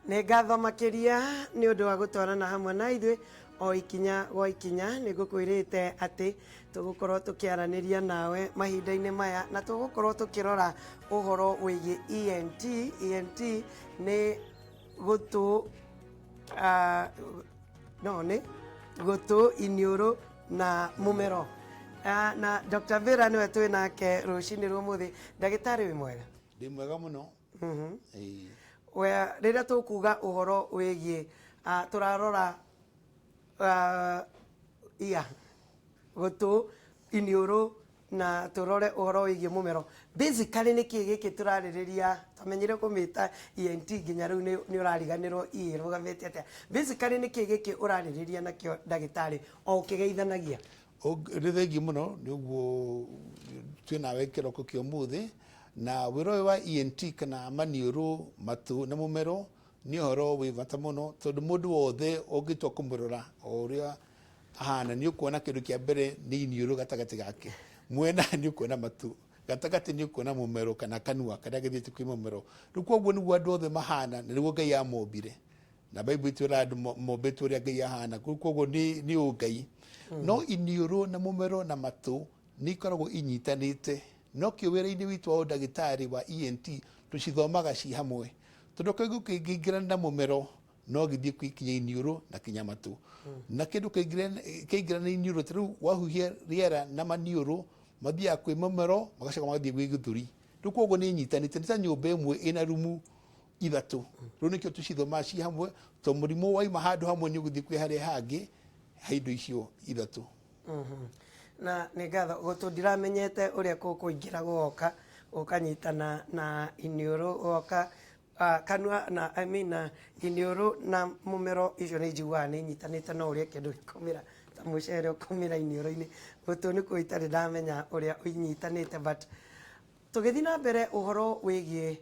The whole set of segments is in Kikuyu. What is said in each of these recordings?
Nĩ ngatho makĩria nĩ ũndũ wa gũtwarana hamwe na ithuĩ o ikinya gwa ikinya. Nĩ ngũkwĩrĩte atĩ tũgũkorwo tũkĩaranĩria nawe mahinda-inĩ maya na tũgũkorwo tũkĩrora ũhoro wĩgiĩ ENT. ENT nĩ gũtũ, no nĩ gũtũ, iniũrũ na mũmero. Na Dr. Vera nĩwe twĩ nake rũcinĩ rwa ũmũthĩ. Ndagĩtarĩ, wĩ mwega? Ndĩ mwega mũno. Ĩĩ. We, rĩrĩa tũkuga ũhoro wĩgiĩ tũrarora ia gũtũ, iniũrũ na tũrore ũhoro wĩgiĩ mũmero. Basically nĩ kĩĩ gĩkĩ tũrarĩrĩria? Twamenyire kũmĩta ENT nginya rĩu nĩ ũrariganĩrwo E ĩrũgamĩte atĩa. Basically nĩ kĩĩ gĩkĩ ũrarĩrĩria nakĩo, ndagĩtarĩ, o ũkĩgeithanagia? Nĩ thengiũ mũno nĩ ũguo twĩ nawe kĩroko kĩa ũmũthĩ. Na wĩra ũyũ wa ENT kana maniũrũ, matũ na mũmero nĩ ũhoro wĩ bata mũno, tondũ mũndũ wothe ũngĩtua kũmũrora o ũrĩa ahana, nĩ ũkuona kĩndũ kĩa mbere nĩ iniũrũ gatagatĩ gake, mwena nĩ ũkuona matũ, gatagatĩ nĩ ũkuona mũmero kana kanua karĩa gathiĩte kwĩ mũmero. Rĩu koguo nĩguo andũ othe mahana na nĩguo Ngai amombire, na Bible itwĩraga andũ mombĩtwo ũrĩa Ngai ahana. Kũu koguo nĩ ũngai. No iniũrũ na mũmero na matũ nĩ ikoragwo inyitanĩte, nokĩo wĩra-inĩ witũ wa ũndagĩtarĩ wa ENT tũcithomaga ci hamwe, tondũ kĩndũ kĩngĩingĩrana na mũmero no gĩthiĩ kwĩ kinya iniũrũ na kinya matũ. Na kĩndũ kĩaingĩrana na iniũrũ, ta rĩu wahuhia rĩera na maniũrũ, mathiaga kwĩ mũmero, magacoka magathiĩ gwĩ gĩthũri. Rĩu koguo nĩ inyitanĩte, nĩ ta nyũmba ĩmwe ĩna rumu ithatũ. Rĩu nĩkĩo tũcithomaga ci hamwe, tondũ mũrimũ waima handũ hamwe nĩ ũgũthiĩ kwĩ harĩa hangĩ ha indo icio ithatũ. Na nĩ ngatho. Gũtũ ndiramenyete ũrĩa kũingĩra gũgoka gũkanyitana na iniũrũ, gũgoka kanua na, I mean, na iniũrũ na mũmero. Icio nĩ njiguaga nĩ inyitanĩte, no ũrĩa kĩndũ gĩkũmĩra ta mũcere ũkũmĩra iniũrũ-inĩ, gũtũ nĩkuo itarĩ ndamenya ũrĩa inyitanĩte. But tũgĩthiĩ na mbere, ũhoro wĩgiĩ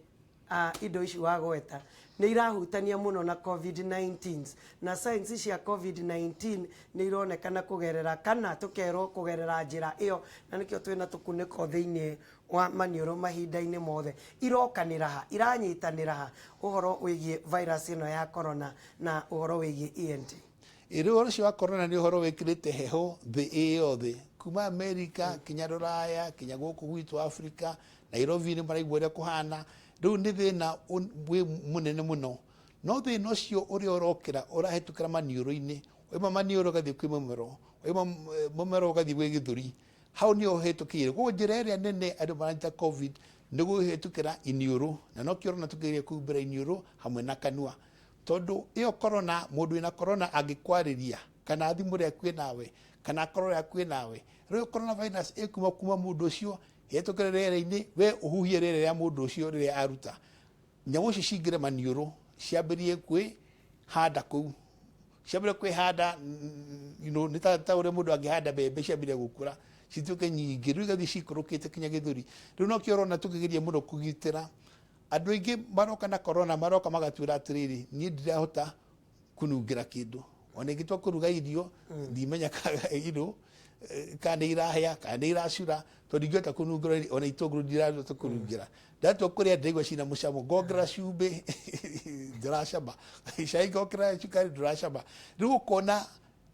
indo ici wagweta nĩ irahutania mũno na COVID-19, na signs cia COVID-19 nĩ ironekana kũgerera, kana tũkerwo kũgerera njĩra ĩyo, na nĩkĩo twĩna tũkunĩko thĩinĩ wa maniũrũ mahinda-inĩ mothe. Irokanĩra ha, iranyitanĩra ha, ũhoro wĩgiĩ virus ĩno ya corona na ũhoro wĩgiĩ ENT? Ĩ, rĩu ũhoro ũcio wa corona nĩ ũhoro wĩkĩrĩte heho thĩ ĩ yothe, kuma Amerika kinya Rũraya kinya gũkũ gwitũ Africa. Nairobi nĩ maraigua ũrĩa kũhana. Rĩu nĩ thĩna wĩ mũnene mũno, no thĩna ũcio ũrĩa ũrokĩra ũrahĩtũkĩra maniũrũ-inĩ. Waima maniũrũ ũgathiĩ kwĩ mũmero, waima mũmero ũgathiĩ gwĩ gĩthũri, hau nĩho ũhĩtũkĩire. Koguo njĩra ĩrĩa nene andũ maranyita COVID nĩ kũhĩtũkĩra iniũrũ, na nokĩo ũrona tũkĩgeria kũhumbĩra iniũrũ hamwe na kanua, tondũ ĩyo corona, mũndũ wĩna corona angĩkwarĩria kana athimũre hakuhĩ nawe kana akorore hakuhĩ nawe, rĩu corona virus ĩkuma kuma mũndũ ũcio ĩhĩtũkĩre rĩera-inĩ, we ũhuhie rĩera rĩa mũndũ ũcio rĩrĩa aruta. Nyamũ icio cingĩre maniũrũ, ciambĩrĩrie kwĩhanda kũu. Ciambĩrĩria kwĩhanda, nĩ ta ũrĩa mũndũ angĩhanda mbembe, ciambĩrĩria gũkũra cituĩke nyingĩ, rĩu igathiĩ cikũrũkĩte kinya gĩthũri. Rĩu nokĩo ũrona tũkĩgeria mũno kũgitĩra. Andũ aingĩ maroka na corona, maroka magatwĩra atĩrĩrĩ, niĩ ndirahota kũnungĩra kĩndũ, ona ingĩtua kũruga irio ndimenya kana nĩ irahĩa kana nĩ iracura, tondũ ndingĩhota kũnungĩra ona itũngũrũ, ndirahota kũnungĩra. Ndatua kũrĩa ndĩraigua cina mũcamo, ngongerera cumbĩ ndĩracama, cai ngongerera cukari ndũracama. Rĩu ũkona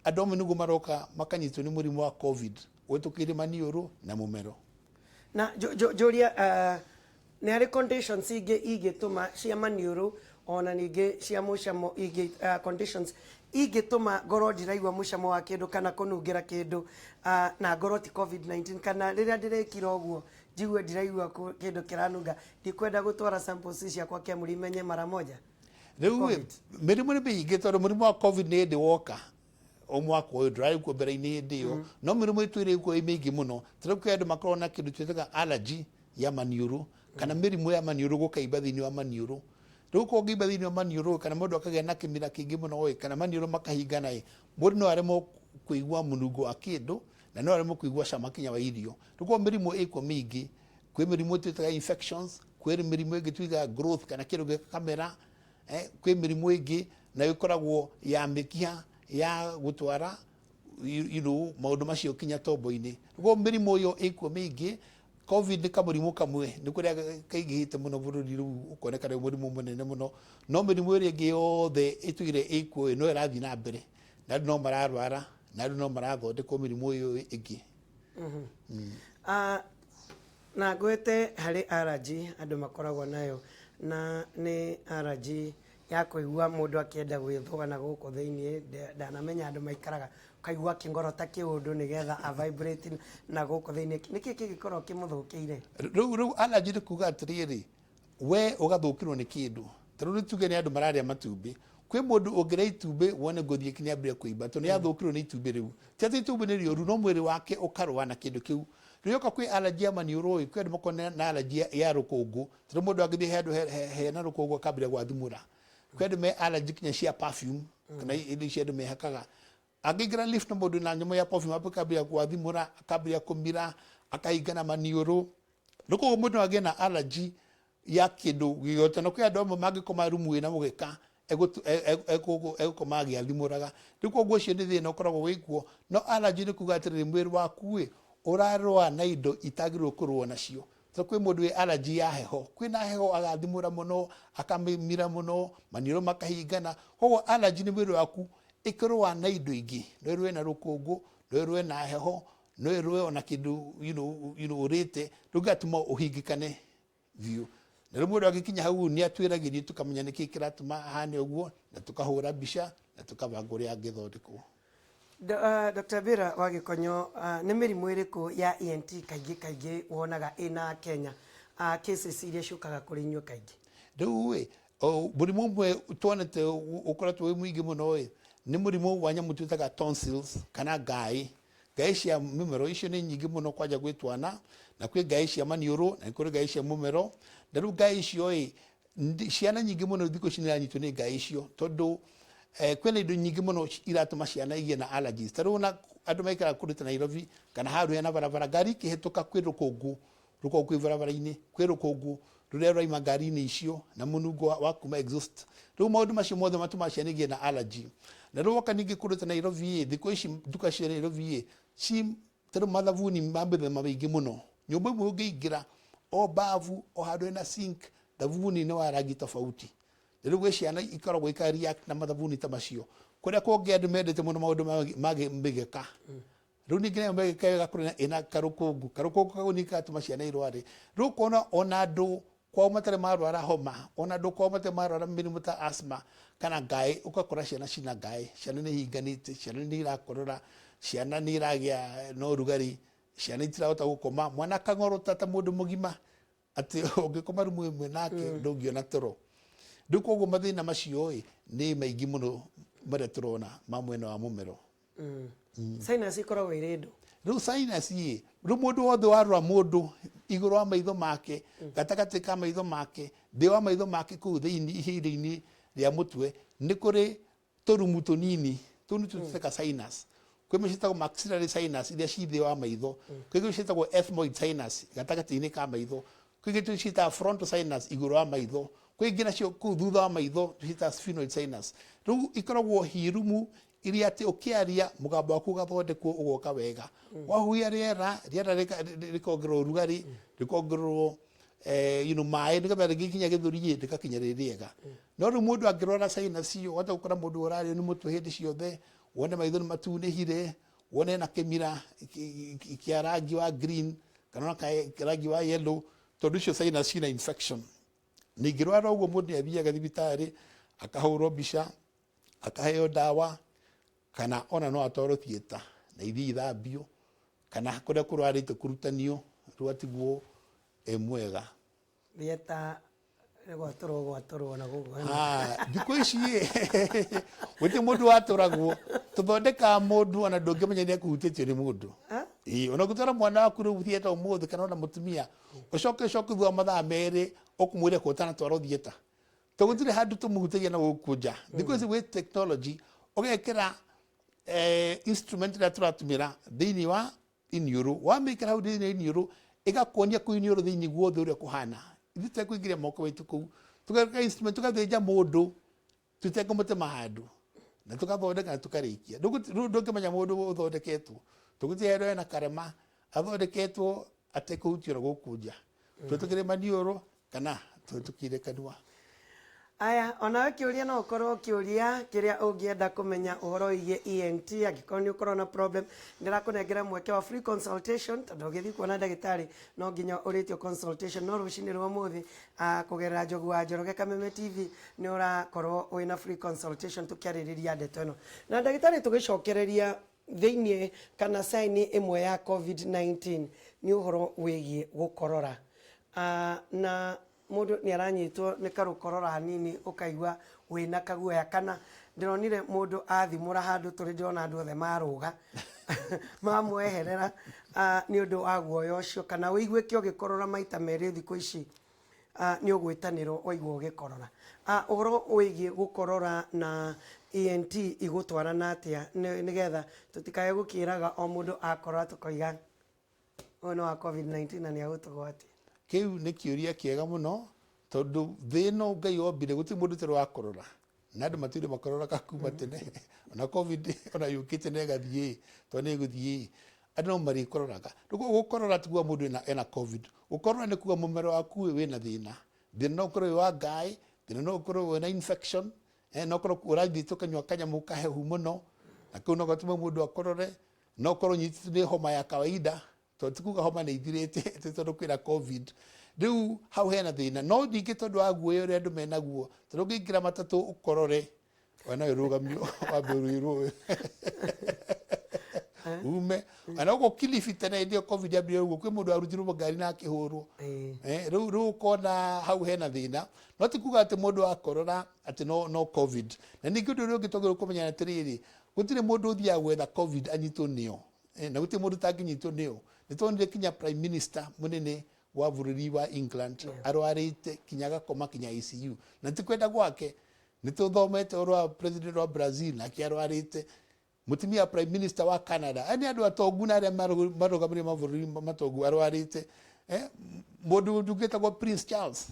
andũ amwe nĩguo maroka makanyitwo nĩ mũrimũ wa COVID ũhĩtũkĩire maniũrũ na mũmero. Na njũria, nĩ harĩ conditions ingĩ ingĩtũma cia maniũrũ ona ningĩ cia mũcamo, ingĩ conditions ingĩtũma ngorwo ndiraigua mũcamo wa kĩndũ kana kũnungĩra kĩndũ, na ngorwo ti COVID-19, kana rĩrĩa ndĩrekira ũguo njigue ndiraigua kĩndũ kĩranunga, ndikwenda gũtwara samples ciakwa KEMRI menye mara moja? Rĩu COVID. Mĩrimũ nĩ mĩingĩ, tondũ mũrimũ wa COVID nĩ hĩndĩ woka o mwaka ũyũ, ndũrarĩ kuo mbere-inĩ hĩndĩ ĩyo. No mĩrimũ ĩtũire kuo ĩ mĩingĩ mũno. Ta rĩu kwĩ andũ makoragwo na kĩndũ twĩtaga allergy ya maniũrũ, kana mĩrimũ ya maniũrũ, gũkaimba thĩinĩ wa maniũrũ. Rĩu kũngĩimba thĩinĩ wa maniũrũ, kana mũndũ akagĩa na kĩmira kĩingĩ mũno ĩ, kana maniũrũ makahingana ĩ, mũndũ no aremwo kũigua mũnungo wa kĩndũ na no aremwo kũigua cama kinya wa irio. Rĩu koguo mĩrimũ ĩkuo mĩingĩ. Kwĩ mĩrimũ twĩtaga infections, kwĩ mĩrimũ ĩngĩ tuigaga growth kana kĩndũ gĩkamera, kwĩ mĩrimũ ĩngĩ nayo ĩkoragwo ya mĩkiha ya gũtwara maũndũ macio kinya tombo-inĩ. Koguo mĩrimũ ĩyo ĩkuo mĩingĩ. Covid nĩ kamũrimũ kamwe nĩ kũrĩa kaingĩhĩte mũno bũrũri rĩu ũkoneka nĩ mũrimũ mũnene mũno, no mĩrimũ ĩrĩa ĩngĩ yothe ĩtũire ĩkuo no ĩrathiĩ na mbere, na andũ no mararwara, na andũ no marathondekwo mĩrimũ ĩyo ĩngĩ. Na ngwete harĩ allergy andũ makoragwo nayo, na nĩ allergy ya kũigua mũndũ akĩenda gwĩthũa na gũkũ thĩiniĩ, ndanamenya andũ maikaraga ũkaigua akĩngorota kĩũndũ nĩgetha a vibrate na gũkũ thĩiniĩ. Nĩkĩ kĩngĩkorwo kĩmũthũkĩire? Rĩu allergy nĩ kuga atĩrĩrĩ, we ũgathũkĩrwo nĩ kĩndũ. Ta rĩu nĩ tuge nĩ andũ mararĩa matumbĩ. Kwĩ mũndũ ũngĩrĩa itumbĩ wone ngothi yake nĩ yambĩrĩria kũimba tondũ nĩ athũkĩrwo nĩ itumbĩ rĩu. Ti atĩ itumbĩ nĩ rĩũru no mwĩrĩ wake ũkarũa na kĩndũ kĩu. Rĩu yoka kwĩ allergy ya maniũrũ ĩ, kwĩ andũ makoragwo na allergy ya rũkũngũ. Tondũ mũndũ angĩthiĩ handũ hena rũkũngũ akambĩrĩria gwathimũra. Kwĩ andũ me allergy nginya cia perfume kana indo ici andũ mehakaga. Angĩingĩra lift na mũndũ na nyamũ ya perfume akambĩrĩria gwathimũra, akambĩrĩria kũmira, akahingana maniũrũ. Rĩu koguo mũndũ no agĩe na allergy ya kĩndũ gĩothe. Na kwĩ andũ amwe mangĩkoma rumu ĩna mũgeka egũkoma agĩathimũraga. Rĩu koguo ũcio nĩ thĩna ũkoragwo wĩkuo. No allergy nĩ kuga atĩrĩrĩ, mwĩrĩ waku ĩ, ũrarũa na indo itagĩrĩirwo kũrũa nacio. Tondũ kwĩ mũndũ wĩ allergy ya heho, kwĩna heho agathimũra mũno, akamĩmira mũno, maniũrũ makahingana. Koguo allergy nĩ mwĩrĩ waku ĩkĩrũa na indo ingĩ. No ĩrũe na rũkũngũ, no ĩrũe na heho, no ĩrũe ona kĩndũ ũrĩte, rĩu gĩgatũma ũhingĩkane biũ. Na rĩu mũndũ angĩkinya hau nĩ atwĩragĩrio tũkamenya nĩkĩ kĩratũma ahane ũguo, na tũkahũra mbica na tũkabanga ũrĩa angĩthondekwo. Dr. Bira wa Gĩkonyo, nĩ mĩrimũ ĩrĩkũ ya ENT kaingĩ kaingĩ wonaga ĩna Kenya, cases iria ciũkaga kũrĩ inyuĩ kaingĩ? Rĩu ĩ, mũrimũ ũmwe tuonete ũkoretwo wĩ mũingĩ mũno ĩ, nĩ mũrimũ wa nyamũ twĩtaga tonsils kana ngaĩ. Ngaĩ cia mĩmero icio nĩ nyingĩ mũno kwanja gwĩ twana, na kwĩ ngaĩ cia maniũrũ, na nĩ kũrĩ ngaĩ cia mũmero. Na rĩu ngaĩ icio ĩ, ciana nyingĩ mũno thikũ ici nĩ iranyitwo nĩ ngaĩ icio tondũ kwĩna indo nyingĩ mũno iratũma ciana igĩe na allergies. Ta rĩu ona andũ maikaraga kũndũ ta Nairobi kana handũ hena barabara, ngari ikĩhĩtũka kwĩ rũkũngũ rũkoragwo kwĩ barabara-inĩ, kwĩ rũkũngũ rũrĩa rũraima ngari-inĩ icio na mũnungo wa kuma exhaust. Rĩu maũndũ macio mothe matũmaga ciana igĩe na allergy. Na rĩu woka ningĩ kũndũ ta Nairobi ĩ, thikũ ici nduka cia Nairobi ĩ, ci ta rĩu mathabuni ma mĩthemba mĩingĩ mũno. Nyũmba ĩmwe ũngĩingĩra, o bafu, o handũ hena sink, thabuni nĩ wa rangi tofauti. Na rĩu gwĩ ciana ikoragwo ika react na mathabuni ta macio. Kũrĩa kũngĩ andũ mendete mũno maũndũ ma mĩgeka. Rĩu ningĩ nayo mĩgeka ĩyo ĩgakorwo ĩna karũkũngũ. Karũkũngũ kau ningĩ gagatũma ciana irware. Rĩu ũkona ona andũ kwao matarĩ marwara homa, ona andũ kwao matarĩ marwara mĩrimũ ta asthma kana ngaĩ, ũgakora ciana cina ngaĩ, ciana nĩ ihinganĩte, ciana nĩ irakorora, ciana nĩ iragĩa na ũrugarĩ, ciana itirahota gũkoma, mwana akang'orota ta mũndũ mũgima, atĩ ũngĩkoma rumu ĩmwe nake ndũngĩona toro. Rĩu koguo mathĩna macio ĩ, nĩ maingĩ mũno marĩa tũrona ma mwena wa mũmero. Sinus ikoragwo irĩ ndũ? Rĩu sinus ĩ, rĩu mũndũ wothe warora mũndũ igũrũ wa maitho make, gatagatĩ ka maitho make, thĩ wa maitho make kũu thĩinĩ ihinda-inĩ rĩa mũtwe, nĩ kũrĩ tũrumu tũnini, tũu nĩtuo twĩtaga sinus. Kwĩ imwe ciĩtagwo maxillary sinus iria ci thĩ wa maitho, kwĩ ingĩ ciĩtagwo ethmoid sinus gatagatĩ-inĩ ka maitho, kwĩ ingĩ tũciĩtaga frontal sinus igũrũ wa maitho, kwĩ ingĩ nacio kũu thutha wa maitho tũciĩtaga sphenoid sinus. Rĩu ikoragwo hirumu iria atĩ ũkĩaria mũgambo waku ũgathondekwo ũgoka wega. Wahuhia rĩera, rĩera rĩkongererwo ũrugarĩ, rĩkongererwo maĩ nĩgetha rĩgĩkinya gĩthũri-ĩ rĩgakinya rĩ rĩega. No rĩu mũndũ angĩrwara sinus ĩyo, wahota gũkora mũndũ ũrarĩo nĩ mũtwe hĩndĩ ciothe, wone maitho nĩ matunĩhire, wone ena kĩmira kĩa rangi wa green kana ona rangi wa yellow, tondũ icio sinus ciĩna infection. Ningĩ rwara ũguo mũndũ nĩ athiaga thibitarĩ akahũrwo mbica, akaheo ndawa, kana ona no atwarwo theatre na ithiĩ ithambio, kana kũrĩa kũrwarĩte kũrutanio rĩu atigwo e mwega. Theatre nĩ gwatũrwo gwatũrwo na gũkũ. Ah, thikũ ici ĩ, gũtirĩ mũndũ watũragwo, tũthondekaga mũndũ ona ndũngĩmenya nĩ akũhutĩtio nĩ mũndũ. Ah? Ĩĩ, ona ũngĩtwara mwana waku rĩu theatre ũmũthĩ kana ona mũtumia, ũcoke ũcoke thutha wa mathaa merĩ ũkũmwĩre ko ũtanatwarwo theatre. To gũtirĩ handũ tũmũhutagia na gũkũ nja. Thikũ ici gwĩ technology, ũgekĩra instrument ĩrĩa tũratũmĩra thĩinĩ wa iniũrũ. Wamĩkĩra hau thĩinĩ wa iniũrũ, ĩgakuonia kũu iniũrũ thĩinĩ guothe ũrĩa kũhana. Ithuĩ tũtekũingĩria moko maitũ kũu. Tũgekĩra instrument, tũgathĩnja mũndũ tũtekũmũtema handũ. Na tũgathondeka na tũkarĩkia. Rĩu ndũngĩmenya mũndũ ũthondeketwo. Tũgũtirĩ handũ hena karema, athondeketwo Atekũhutio na gũkũ nja, tũhĩtũkĩre maniũrũ kana tũhĩtũkĩre kanua. Aya, onawe kĩũria no ũkorwo ũkĩũria kĩrĩa ũngĩenda kũmenya ũhoro wĩgiĩ ENT. Angĩkorwo nĩ ũkorwo na problem, ndĩrakũnengera mweke wa free consultation, tondũ ũgĩthiĩ kuona ndagĩtarĩ no nginya ũrĩtio consultation. No rũcinĩ rwa ũmũthĩ, kũgerera Njogu wa Njoroge Kameme TV, nĩ ũrakorwo wĩna free consultation tũkĩarĩrĩria ndeto ĩno na ndagĩtarĩ. Tũgĩcokereria thĩinĩ kana sign ĩmwe ya COVID-19 nĩ ũhoro wĩgiĩ gũkorora. Na mũndũ nĩ aranyitwo nĩ karũkorora hanini, ũkaigua wĩna kaguoya, kana ndĩronire mũndũ athimũra handũ tũrĩ, ndĩrona andũ othe marũga mamweherera nĩ ũndũ wa guoya ũcio, kana wĩiguĩke ũgĩkorora maita merĩ thikũ ici, nĩ ũgwĩtanĩrwo waigua ũgĩkorora. Ũhoro wĩgiĩ gũkorora na ENT igũtwarana atĩa, nĩgetha tũtikae gũkĩraga o mũndũ akorora tũkoiga ũyũ nĩ wa COVID-19 na nĩ agũtũgwatia? Kĩu nĩ kĩũria kĩega mũno, tondũ thĩ ĩno Ngai ombire gũtirĩ mũndũ ũtarĩ wakorora, na andũ matũire makororaga kuma tene. Ona COVID ona yũkĩte na ĩgathiĩ, tondũ nĩ ĩgũthiĩ, andũ no marĩkororaga. Rĩu gũkorora ti kuga mũndũ ena COVID. Gũkorora nĩ kuga mũmero waku wĩna thĩna. Thĩna no ũkorwo wĩ wa ngaĩ, thĩna no ũkorwo wĩna infection, no ũkorwo ũrathiĩ tũkanyua kanyamũ kahehu mũno na kĩu no gatũme mũndũ akorore. No ũkorwo ũnyitĩtwo nĩ homa ya kawaida, tondũ ti kuga homa nĩ ithirĩte atĩ tondũ kwĩna COVID. Rĩu hau hena thĩna. No ningĩ tondũ wa guoya ũrĩa andũ menaguo, tondũ ũngĩingĩra matatũ ũkorore, we no ĩrũgamio wambe ũrũĩrwo ume. Ona gũkũ Kilifi tene, hĩndĩ ĩyo COVID yambire ũguo, kwĩ mũndũ warutirwo ngari na akĩhũrwo. Rĩu ũkona hau hena thĩna, no ti kuga atĩ mũndũ akorora atĩ no COVID. Na ningĩ ũndũ ũrĩa ũngĩ twagĩrĩirwo kũmenya nĩ atĩrĩrĩ, gũtirĩ mũndũ ũthiaga gwetha COVID anyitwo nĩyo, na gũtirĩ mũndũ ũtangĩnyitwo nĩyo. Nĩ tuonire kinya prime minister mũnene wa bũrũri wa England arwarĩte kinya agakoma kinya ICU, na ti kwenda gwake. Nĩ tũthomete ũhoro wa president wa Brazil, nake arwarĩte. Mũtumia wa prime minister wa Canada, aya nĩ andũ atongu na arĩa marũgamĩrĩire mabũrũri matongu, arwarĩte. Mũndũ ũngĩtagwo Prince Charles,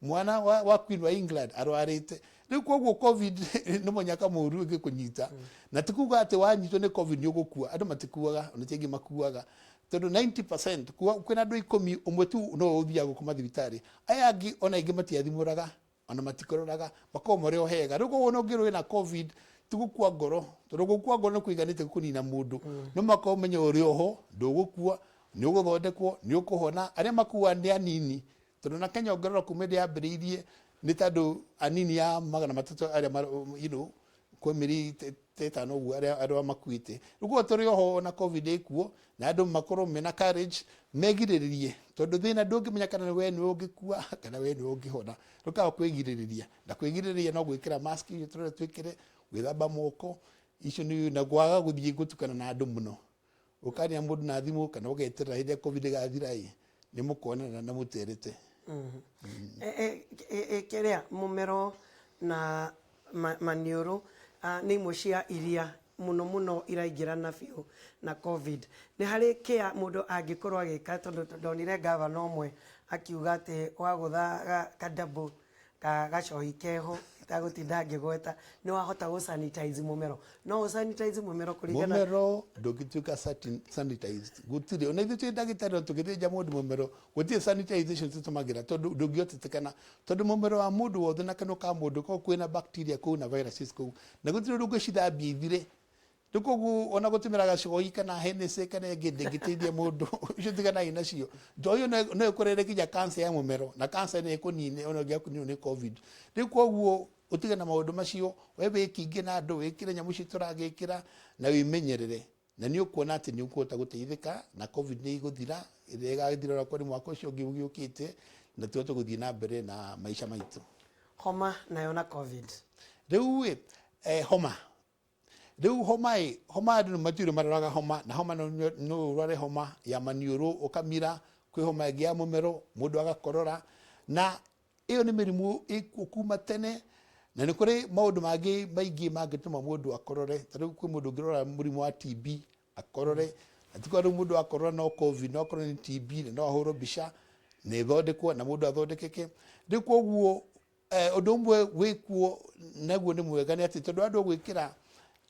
mwana wa Queen wa England, arwarĩte. Rĩu koguo COVID nĩ mũnyaka mũru ĩngĩkũnyita, na ti kuga atĩ wanyitwo nĩ COVID nĩ ũgũkua. Andũ matikuaga, ona ti aingĩ makuaga, tondũ 90% kwĩna andũ 10, ũmwe tu no ũthiaga gũkoma thibitarĩ. Aya angĩ ona aingĩ matiathimũraga, ona matikororaga, makoragwo marĩ o hega. Rĩu koguo ona ũngĩrwo wĩna COVID, ti gũkua ngoro, tondũ gũkua ngoro nĩ kũiganĩte kũnina mũndũ. No mũhaka ũmenye ũrĩ oho, ndũgũkua, nĩ ũgũthondekwo, nĩ ũkũhona. Arĩa makuaga nĩ anini, tondũ na Kenya ũngĩrora kuma hĩndĩ yambĩrĩirie nĩ ta andũ anini ya 300 arĩa kwĩ mĩeri ta 5 ũguo arĩa andũ makuĩte. Rĩu koguo tũrĩ oho ona COVID ĩkuo, na andũ makorwo mena courage, megirĩrĩrie, tondũ thĩna ndũngĩmenya kana we nĩwe ũngĩkua kana we nĩwe ũngĩhona. Rĩu kaba kwĩgirĩrĩria, na kwĩgirĩrĩria no gwĩkĩra mask icio tũrenda twĩkĩre, gwĩthamba moko icio nĩ, na kwaga gũthiĩ gũtukana na andũ mũno. Ũkaria mũndũ na thimũ kana ũgeterera hĩndĩ ĩrĩa COVID ĩgathira, ĩ nĩ mũkonana na mũterete. Kĩrĩa mũmero na maniũrũ nĩ imwe cia iria mũno mũno iraingĩrana biũ na COVID. Nĩ harĩ kĩa mũndũ angĩkorwo agĩka? Tondũ ndonire gavana ũmwe akiuga atĩ wagũtha kadambu ka gacohi keho itagũtinda ngĩgweta, nĩ wahota gũ sanitize mũmero. No ũ sanitize mũmero kũringana? Mũmero ndũngĩtuĩka sanitized, gũtirĩ. Ona ithuĩ twĩ ndagĩtarĩ, no tũgĩthĩnja mũndũ mũmero, gũtirĩ sanitization tũtũmagĩra, tondũ ndũngĩhotetekana, tondũ mũmero wa mũndũ wothe na kanua ka mũndũ korwo kwĩna bacteria kũu na viruses kũu, na gũtirĩ ũndũ ũngĩcithambia ithire. Rĩu koguo ona gũtũmĩra gacoi kana Hennessy kana ĩngĩ ndĩngĩteithia mũndũ. Icio tiganai nacio. Njohi no ĩkũrehere nginya cancer ya mũmero, na cancer nĩ ĩkũnine ona ũngĩaga nĩ COVID. Rĩu koguo ũtige na maũndũ macio, we wĩkinge na andũ, wĩkĩre nyamũ icio tũragĩkĩra na wĩmenyerere, na nĩ ũkuona atĩ nĩ ũkũhota gũteithĩka, na COVID nĩ ĩgũthira ĩrĩa ĩgagĩthira onakorwo nĩ mwaka ũcio ũngĩ ũgĩũkĩte, na tũhote gũthiĩ na mbere na maica maitũ. Homa nayo na COVID? Rĩu ĩ homa, rĩu homa ĩ homa, andũ nĩ matuire maroraga homa na homa. No ũrware homa ya maniũrũ ũkamira, kwĩ homa ĩngĩ ya mũmero mũndũ agakorora, na ĩyo nĩ mĩrimũ ĩkuo kuma tene. Na nĩ kũrĩ maũndũ mangĩ maingĩ mangĩtũma mũndũ akorore. Ta rĩu kwĩ mũndũ ũngĩrora mũrimũ wa TB akorore, na ti rĩu mũndũ akorora no COVID, no akorwo nĩ TB, na no ahũrwo mbica na ĩthondekwo na mũndũ athondekeke. Rĩu koguo ũndũ ũmwe wĩkuo naguo nĩ mwega nĩ atĩ tondũ andũ gwĩkĩra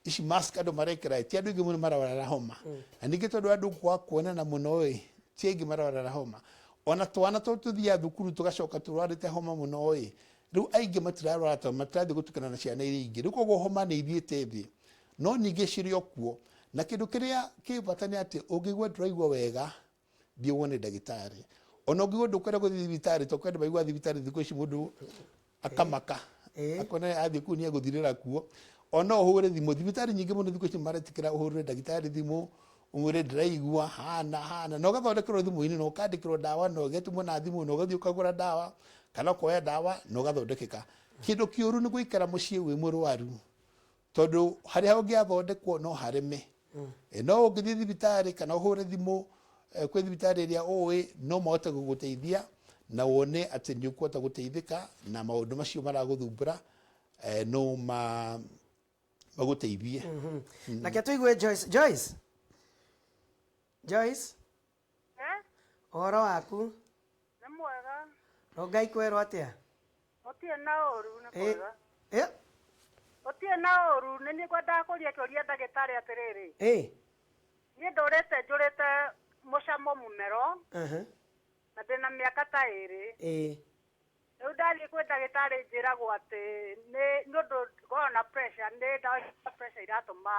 ici mask andũ marekĩra, ti andũ aingĩ mũno mararwara homa. Na ningĩ tondũ andũ kwaga kuonana mũno ĩ, Ti aingĩ mararwara homa. Ona twana tũrĩa tũthiaga thukuru tũgacoka tũrwarĩte homa mũno ĩ, rĩu aingĩ matirarwara tondũ matirathiĩ gũtukana na ciana iria ingĩ. Rĩu koguo homa nĩ ithiĩte thĩ. No ningĩ cirĩ o kuo. Na kĩndũ kĩrĩa kĩ bata nĩ atĩ ũngĩigua ndũraigua wega, thiĩ wone ndagĩtarĩ. Ona ũngĩigua ndũkwenda gũthiĩ thibitarĩ tondũ kwĩ andũ maiguaga thibitarĩ thikũ ici mũndũ akamaka akona athiĩ kũu nĩ egũthirĩra kuo. O no ũhũre thimũ, thibitarĩ nyingĩ mũno thikũ ici maretĩkĩra ũhũrĩre ndagĩtarĩ thimũ ũmwĩre ndĩraigua hana hana, na ũgathondekerwo thimũ-inĩ na ũkandĩkĩrwo ndawa na ũgetũmwo na thimũ na ũgathiĩ ũkagũra ndawa kana ũkoya ndawa na ũgathondekeka. Kĩndũ kĩũru nĩ gũikara mũciĩ wĩ mũrwaru tondũ harĩa ũngĩathondekwo no hareme. No ũngĩthiĩ thibitarĩ kana ũhũre thimũ kwĩ thibitarĩ ĩrĩa ũĩ no mahote gũgũteithia na wone atĩ nĩ ũkũhota gũteithĩka na maũndũ macio maragũthumbũra no magũteithie. Reke tũigue Joyce. Joyce, Joyce, ũhoro waku? Nĩ mwega. Rongai kwerwo atĩa? Gũtirĩ na ũru, nĩ kwega. Gũtirĩ na ũru, nĩ niĩ ngwendaga kũria kĩũria ndagĩtarĩ atĩrĩrĩ. Niĩ ndũrĩte njũrĩte mũcamo mũmero na ndĩna mĩaka ta ĩrĩ. Rĩu ndathiĩ kwĩ ndagĩtarĩ njĩragwo atĩ nĩ ũndũ ngoragwo na pressure, nĩ ndawa cia pressure iratũma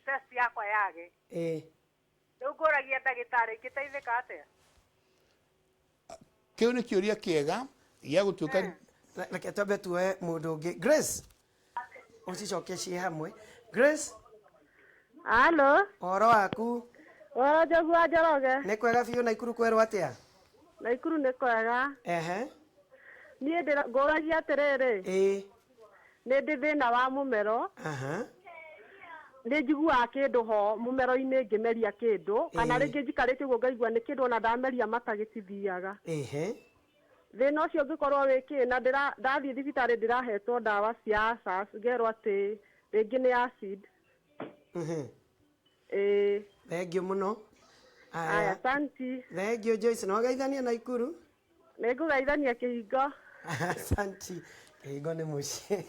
test yakwa yage. Rĩu ngũragia ndagĩtarĩ ingĩteithĩka atĩa? Kĩu nĩ kĩũria kĩega gĩa gũtuĩka. Reke twambe tuoe mũndũ ũngĩ. Grace, ũcicoke ciĩ hamwe. Grace. Halo. Ũhoro waku? Ũhoro Njogu wa Njoroge. Nĩ kwega biũ. Naikuru kwerwo atĩa? Naikuru nĩ kwega. Niĩ ngũragia atĩrĩrĩ. Nĩ ndĩ thĩna wa mũmero. Nĩ njiguaga kĩndũ ho mũmero-inĩ ngĩmeria kĩndũ, kana rĩngĩ njikarĩte ũguo ngaigua nĩ kĩndũ ona ndameria mata gĩtithiaga. Thĩna ũcio ũngĩkorwo wĩ kĩ, na ndathiĩ thibitarĩ ndĩrahetwo ndawa cia ulcers, ngerwo atĩ rĩngĩ nĩ acid. Ĩĩ. Thengiũ mũno. Aya, asanti. Thengiũ Joyce, no geithanie Naikuru. Nĩngũgeithania kĩhingo. Asanti. Kĩhingo nĩ mũciĩ.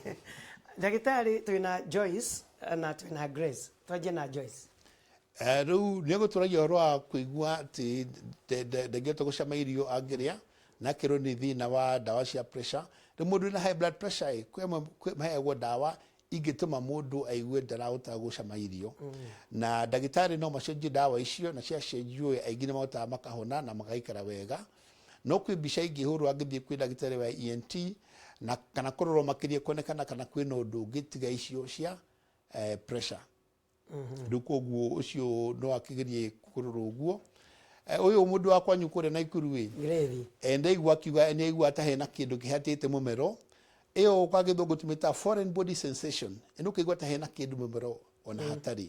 Ndagĩtarĩ, twĩna Joyce na twĩna Grace. Twanjie na Joyce. Rĩu nĩ egũtũragia ũhoro wa kũigua atĩ ndangĩhota gũcama irio angĩrĩa, na akerwo nĩ thĩna wa ndawa cia pressure. Rĩu mũndũ wĩna high blood pressure ĩ, kwĩ amwe maheagwo ndawa ingĩtũma mũndũ aigue ndarahota gũcama irio. Na ndagĩtarĩ no macenjie ndawa icio, na ciacenjio ĩ, aingĩ nĩ mahotaga makahona na magaikara wega. No kwĩ mbica ingĩhũrwo angĩthiĩ kwĩ ndagĩtarĩ wa ENT na kana kũrorwo makĩria kuonekana kana kwĩna ũndũ ũngĩ tiga icio cia pressure. Rĩu koguo ũcio no akĩgerie kũrorwo ũguo. Ũyũ mũndũ wa kwanyu kũrĩa Naikuru ĩ, Grade. Ndaigua akiuga nĩ aigua ta hena kĩndũ kĩhatĩte mũmero. Ĩyo kwa gĩthũngũ tũmĩtaga foreign body sensation. Ĩno ũkaigua ta hena kĩndũ mũmero ona hatarĩ.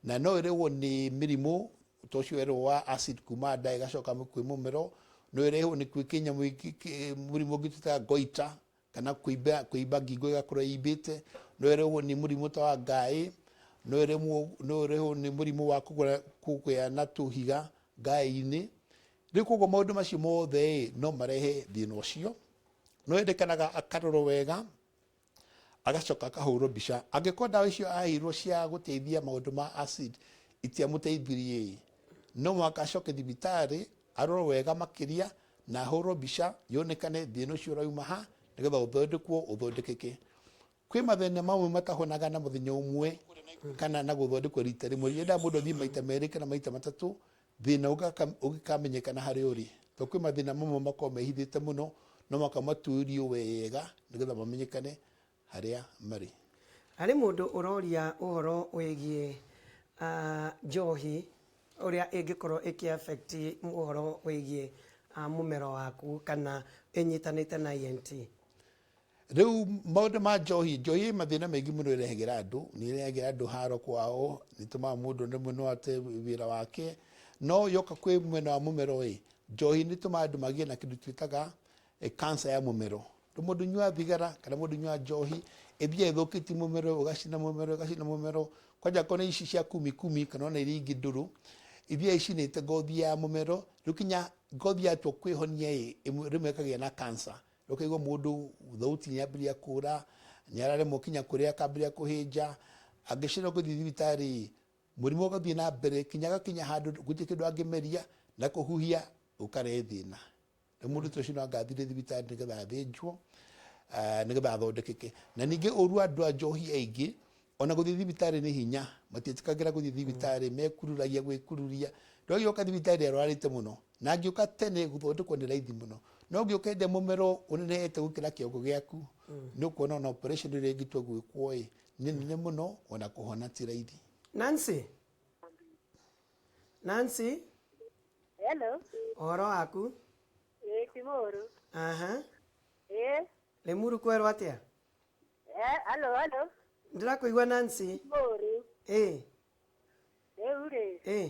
Na no ĩrehwo nĩ mĩrimũ ta ũcio werwo wa acid kuma nda ĩgacoka kwĩ mũmero. No ĩrehwo nĩ kwĩ kĩnyamũ mũrimũ ũngĩ twĩtaga goiter, kana kũimba, kũimba ngingo ĩgakorwo ĩimbĩte. No ĩrehwo nĩ mũrimũ ta wa ngaĩ. No ĩrehwo, no ĩrehwo nĩ mũrimũ wa kũgĩa na tũhiga ngaĩ-inĩ. Rĩu koguo maũndũ macio mothe ĩ, no marehe thĩna ũcio. No endekanaga akarorwo wega, agacoka akahũrwo mbica. Angĩkorwo ndawa icio aheirwo cia gũteithia maũndũ ma acid itiamũteithirie ĩ, no mũhaka acoke thibitarĩ arorwo wega makĩria na ahũrwo mbica yonekane thĩna ũcio ũrauma ha, nĩgetha ũthondekwo ũthondekeke. Kwĩ mathĩna mamwe matahonaga na mũthenya ũmwe kana na gũthondekwo rita rĩmwe. Yendaga mũndũ athiĩ maita merĩ kana maita matatũ thĩna ũgĩkamenyekana harĩa ũrĩ. Tondũ kwĩ mathĩna mamwe makoragwo mehithĩte mũno, no mũhaka matuĩrio wega nĩgetha mamenyekane harĩa marĩ. Harĩ mũndũ ũroria ũhoro wĩgiĩ njohi ũrĩa ĩngĩkorwo ĩkĩ affect ũhoro wĩgiĩ mũmero waku kana ĩnyitanĩte na ENT. Rĩu maũndũ ma njohi, njohi ĩ mathĩna maingĩ mũno ĩrehagĩra andũ, nĩ ĩrehagĩra andũ haro kwao, nĩ ĩtũmaga mũndũ rĩmwe no ate wĩra wake, no yoka kwĩ mwena wa mũmero ĩ, njohi nĩ ĩtũmaga andũ magĩe na kĩndũ twĩtaga cancer ya mũmero. Rĩu mũndũ ũnyuaga thigara kana mũndũ ũnyuaga njohi, ĩthiaga ĩthũkĩtie mũmero, ĩgacina mũmero, ĩgacina mũmero, kwanja akorwo nĩ ici cia kumi kumi kana ona iria ingĩ ndũrũ, ithiaga icinĩte ngothi ya mũmero, rĩu kinya ngothi yatua kwĩhonia ĩ, rĩmwe ĩkagĩa na cancer. Rĩu ũkaigua mũndũ thauti nĩ yambĩrĩria kũra, nĩ araremwo kinya kũrĩa akambĩrĩria kũhĩnja, angĩcererwo gũthiĩ thibitarĩ ĩ, mũrimũ ũgathiĩ na mbere kinya agakinya handũ gũtirĩ kĩndũ angĩmeria Na kũhuhia gũkarehe thĩna. Rĩu mũndũ ta ũcio no anga athire thibitarĩ nĩgetha athĩnjwo, nĩgetha athondekeke. Na ningĩ ũru wa andũ a njohi aingĩ, ona gũthiĩ thibitarĩ nĩ hinya, matiĩtĩkagĩra gũthiĩ thibitarĩ, mekururagia gwĩkururia. Rĩu agĩũka thibitarĩ arwarĩte mũno, na angĩũka tene gũthondekwo nĩ raithi mũno. No ũngĩũka hĩndĩ ĩrĩa mũmero ũnenehete gũkĩra kĩongo gĩaku, nĩ ũkuona ona operation ĩrĩa ĩngĩtua gwĩkwo ĩ, nĩ nene mũno, ona kũhona ti raithi. Nancy? Nancy? Hello. Ũhoro waku? Ĩĩ ti mũũru. Aha. Ĩĩ. Limuru kwerwo atĩa? Eh, hello, hello. Ndĩrakũigua Nancy. Ti mũũru. Ĩĩ. Rĩu rĩ. Ĩĩ.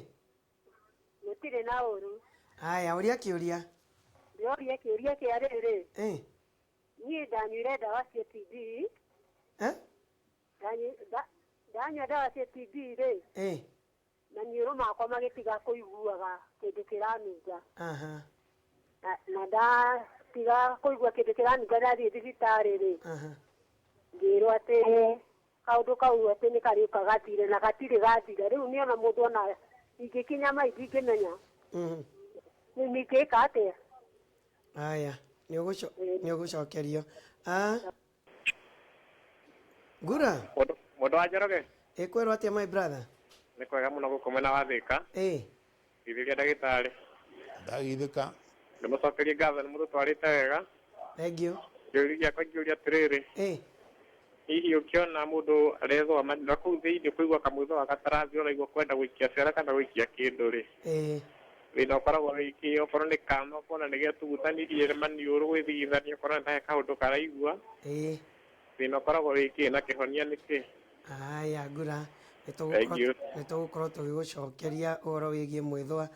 Gũtirĩ na ũru. Haya, ũria kĩũria. Ndĩroria kĩũria kĩa rĩrĩ. Ĩĩ. Niĩ ndanyuire ndawa cia TB. Eh? Ndanyua ndawa cia TB rĩ. Ĩĩ. Maniũrũ makwa magĩtiga kũiguaga kĩndũ kĩranunga. Aha. Na ndatiga kũigua kĩndũ kĩranunga ndathiĩ thibitarĩ rĩ, Aha. ngĩrwo atĩ kaũndũ kau atĩ nĩ karĩũka gathire na gatirĩ gathira. Rĩu niĩ ona mũndũ ona ingĩkinya mai ndingĩmenya. Rĩu ningĩka atĩa? Haya, nĩ ũgũcokerio. Ah. Ngura. Mũndũ wa Njoroge. Ĩ kwerwo atĩa my brother? Nĩ kwega mũno gũkũ mwena wa Thĩka. Ĩ. Geithĩria ndagĩtarĩ. Ndagithĩka. Ndĩmũcokerie ngatho nĩ mũtũtwarĩte wega. Thank you. Kĩũria gĩakwa ngĩũria atĩrĩrĩ. Ĩ. Hihi ũkĩona mũndũ arethũa na kũu thĩinĩ kũigua kamwĩthũa gatarathi ũraigua kwenda gũikia ciara kana gũikia kĩndũ rĩ. Ĩ. Thĩna ũkoragwo wĩ kĩ? Okorwo nĩ kana ũkona nĩ getugutanirie maniũrũ gwĩthigithania ũkona nĩ ta kaũndũ karaigua. Ĩĩ. Thĩna ũkoragwo wĩ kĩ na kĩhonia nĩ kĩ? Haya Ngura, Thank you. nĩ tũgũkorwo tũgĩgũcokeria ũhoro wĩgiĩ mwĩthũa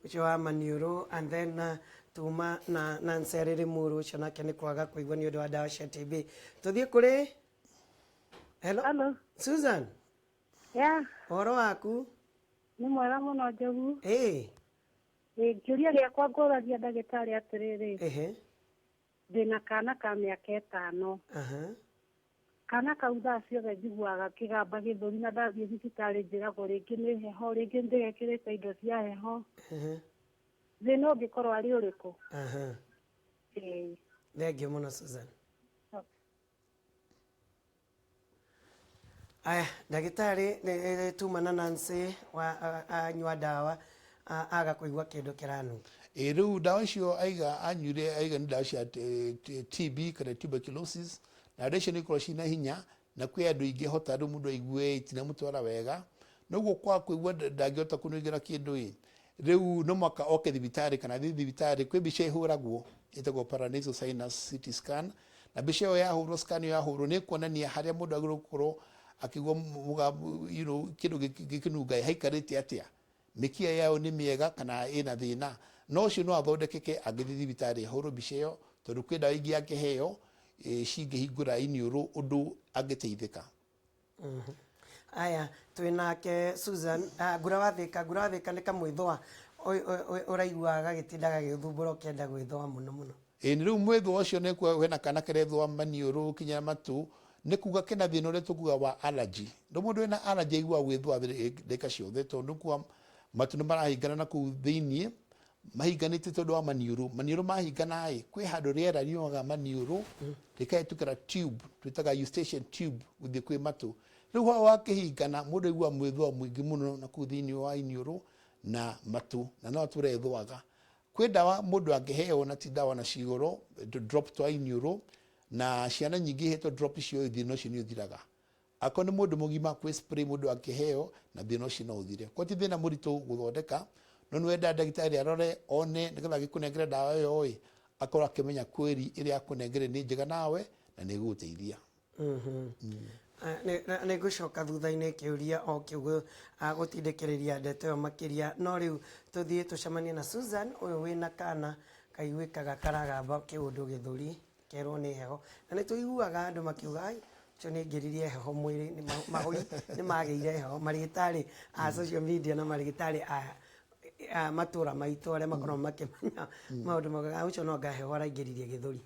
ũcio wa maniũrũ and then tuma na Nancy arĩ Limuru ũcio nake nĩ kwaga kũigua nĩ ũndũ wa ndawa cia TB. Tũthiĩ kũrĩ Hello. Hello. Susan. Yeah. Ũhoro waku? Nĩ mwega mũno Njogu. Ĩĩ. Ĩĩ, kĩũria gĩakwa ngũragia ndagĩtarĩ atĩrĩrĩ. Ehe. Ndĩna kana ka mĩaka ĩtano. Aha. Kana kau thaa ciothe njiguaga gakĩgamba gĩthũri na ndathiĩ thibitarĩ njĩragwo rĩngĩ nĩ heho, rĩngĩ ndĩgekĩrĩte indo cia heho. Ehe. Thĩna ũngĩkorwo arĩ ũrĩkũ? Aha. Ĩĩ. Thengiũ mũno Susan. Aya, ndagĩtarĩ nĩ tuma na Nancy wa anyua ndawa aga kũigua kĩndũ kĩranunga. Ĩ rĩu ndawa icio aiga anyuire aiga nĩ ndawa cia TB kana tuberculosis na ndawa icio nĩ ikoragwo ciĩna hinya na kwĩ andũ ingĩhota rĩu mũndũ aigue itinamũtwara wega noguo kwaga kũigua ndangĩhota kũnungĩra kĩndũ ĩ rĩu no mũhaka oke thibitarĩ kana athiĩ thibitarĩ kwĩ mbica ĩhũragwo ĩtagwo paranasal sinus CT scan na mbica ĩyo yahũrwo scan ĩyo yahũrwo nĩ ĩkuonania harĩa mũndũ agĩrĩirwo gũkorwo akĩigua you know, kĩndũ gĩkĩnunga haikarĩte atĩa mĩkiha yayo nĩ mĩega kana ĩna thĩna no ũcio no athondekeke angĩthiĩ thibitarĩ ahũrwo mbica ĩyo tondũ kwĩ ndawa ingĩ angĩheo cingĩhingũra iniũrũ ũndũ angĩteithĩka. Aya, twĩ nake Susan, ah, Ngura wa Thĩka, Ngura wa Thĩka nĩ kamwĩthũa ũraigua gagĩtinda gagĩgũthumbũra ũkenda gwĩthũa mũno mũno. Ĩĩ nĩ rĩu mwĩthũa ũcio nĩ kuga hena kana karethũa maniũrũ kinya matũ nĩ kuga kena thĩna ũrĩa tũkuga wa allergy. Rĩu mũndũ wĩna allergy aiguaga gwĩthũa ndagĩka ciothe tondũ nĩ kuga matũ nĩ marahingana na kũu thĩiniĩ mahinganĩte tondũ wa maniũrũ. Maniũrũ mahingana ĩ, kwĩ handũ rĩera riumaga maniũrũ rĩkahĩtũkĩra tube twĩtaga eustachian tube gũthiĩ kwĩ matũ. Rĩu hau hakĩhingana mũndũ aiguaga mwĩthũa mũingĩ mũno na kũu thĩiniĩ wa iniũrũ na matũ na no atũre ethũaga. Kwĩ ndawa mũndũ angĩheo na ti ndawa na ci goro, drop twa iniũrũ na ciana nyingĩ ihetwo drop icio thĩna ũcio nĩ ũthiraga. Akorwo nĩ mũndũ mũgima kwĩ spray mũndũ angĩheo na thĩna ũcio no ũthire. Koguo ti thĩna mũritũ gũthondeka, no nĩ wendaga ndagĩtarĩ arore one nĩgetha agĩkũnengere ndawa ĩyo ĩ, akorwo akĩmenya kweri ĩrĩa akũnengere nĩ njega nawe na nĩ ĩgũgũteithia. Nĩ ngũcoka thutha-inĩ kĩũria o kĩu gũtindĩkĩrĩria ndeto ĩyo makĩria, no rĩu tũthiĩ tũcemanie na Susan ũyũ wĩna kana kaiguĩkaga karagamba kĩũndũ gĩthũri. Kerwo nĩ heho. Na nĩ tũiguaga andũ makiuga ai ũcio nĩ aingĩririe heho mwĩrĩ, mahũri nĩ magĩire heho. Marĩgĩtarĩ a social media na marĩgĩtarĩ a matũra maitũ arĩa makoragwo makĩmenya maũndũ maugaga ũcio no anga heho araingĩririe gĩthũri.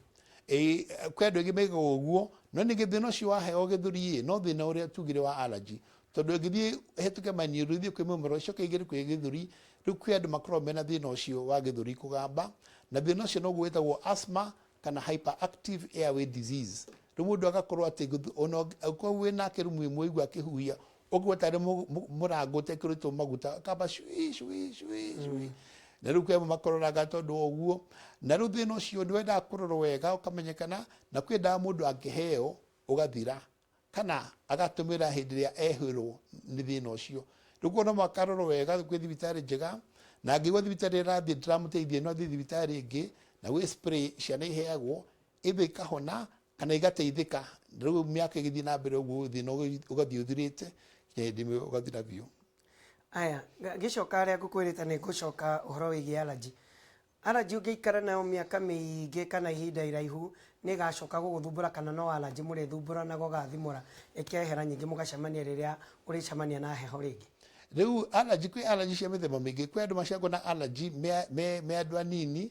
Ĩĩ, kwĩ andũ aingĩ maigaga ũguo, no ningĩ thĩna ũcio wa heho gĩthũri ĩ, no thĩna ũrĩa tugire wa allergy. Tondũ ĩngĩthiĩ ĩhetũke maniũrũ ĩthiĩ kwĩ mũmero ĩcoke ĩingĩre kwĩ gĩthũri, Rĩu kwĩ andũ makoragwo mena thĩna ũcio wa gĩthũri kũgamba, na thĩna ũcio noguo wĩtagwo asthma kana hyperactive airway disease. Rĩu mũndũ agakorwo atĩ ona ũkorwo wĩ nake rumu ĩmwe ũigua akĩhuhia, ũkũigua tarĩ mũrango ũtekĩrĩtwo maguta, akamba cui cui cui cui. Na rĩu kwĩ amwe makororaga tondũ wa ũguo. Na rĩu thĩna ũcio nĩ wendaga kũrorwo wega ũkamenyekana, na kwĩ ndawa mũndũ angĩheo ũgathira, kana agatũmĩra hĩndĩ ĩrĩa ehĩrwo nĩ thĩna ũcio. Rĩu koguo no mũhaka arorwo wega kwĩ thibitarĩ njega, na angĩigua thibitarĩ ĩrĩa arathiĩ ndĩramũteithia no athiĩ thibitarĩ ĩngĩ, na gwĩ spray ciana iheagwo, either ikahona kana igateithĩka. Rĩu mĩaka ĩgĩthiĩ na mbere ũguo thĩna ũgathiĩ ũthirĩte nginya hĩndĩ ĩmwe ũgathira biũ. Aya, ngĩcoka harĩa ngũkwĩrĩte nĩ ngũcoka ũhoro wĩgiĩ allergy. Allergy ũngĩikara nayo mĩaka mĩingĩ kana ihinda iraihu nĩ ĩgacoka gũgũthumbũra kana no allergy mũrĩthumbũranaga ũgathimũra ĩkehera nyingĩ mũgacemania rĩrĩa ũrĩcemania na heho rĩngĩ? Rĩu allergy, kwĩ allergy cia mĩthemba mĩingĩ. Kwĩ andũ maciaragwo na allergy me, me andũ anini,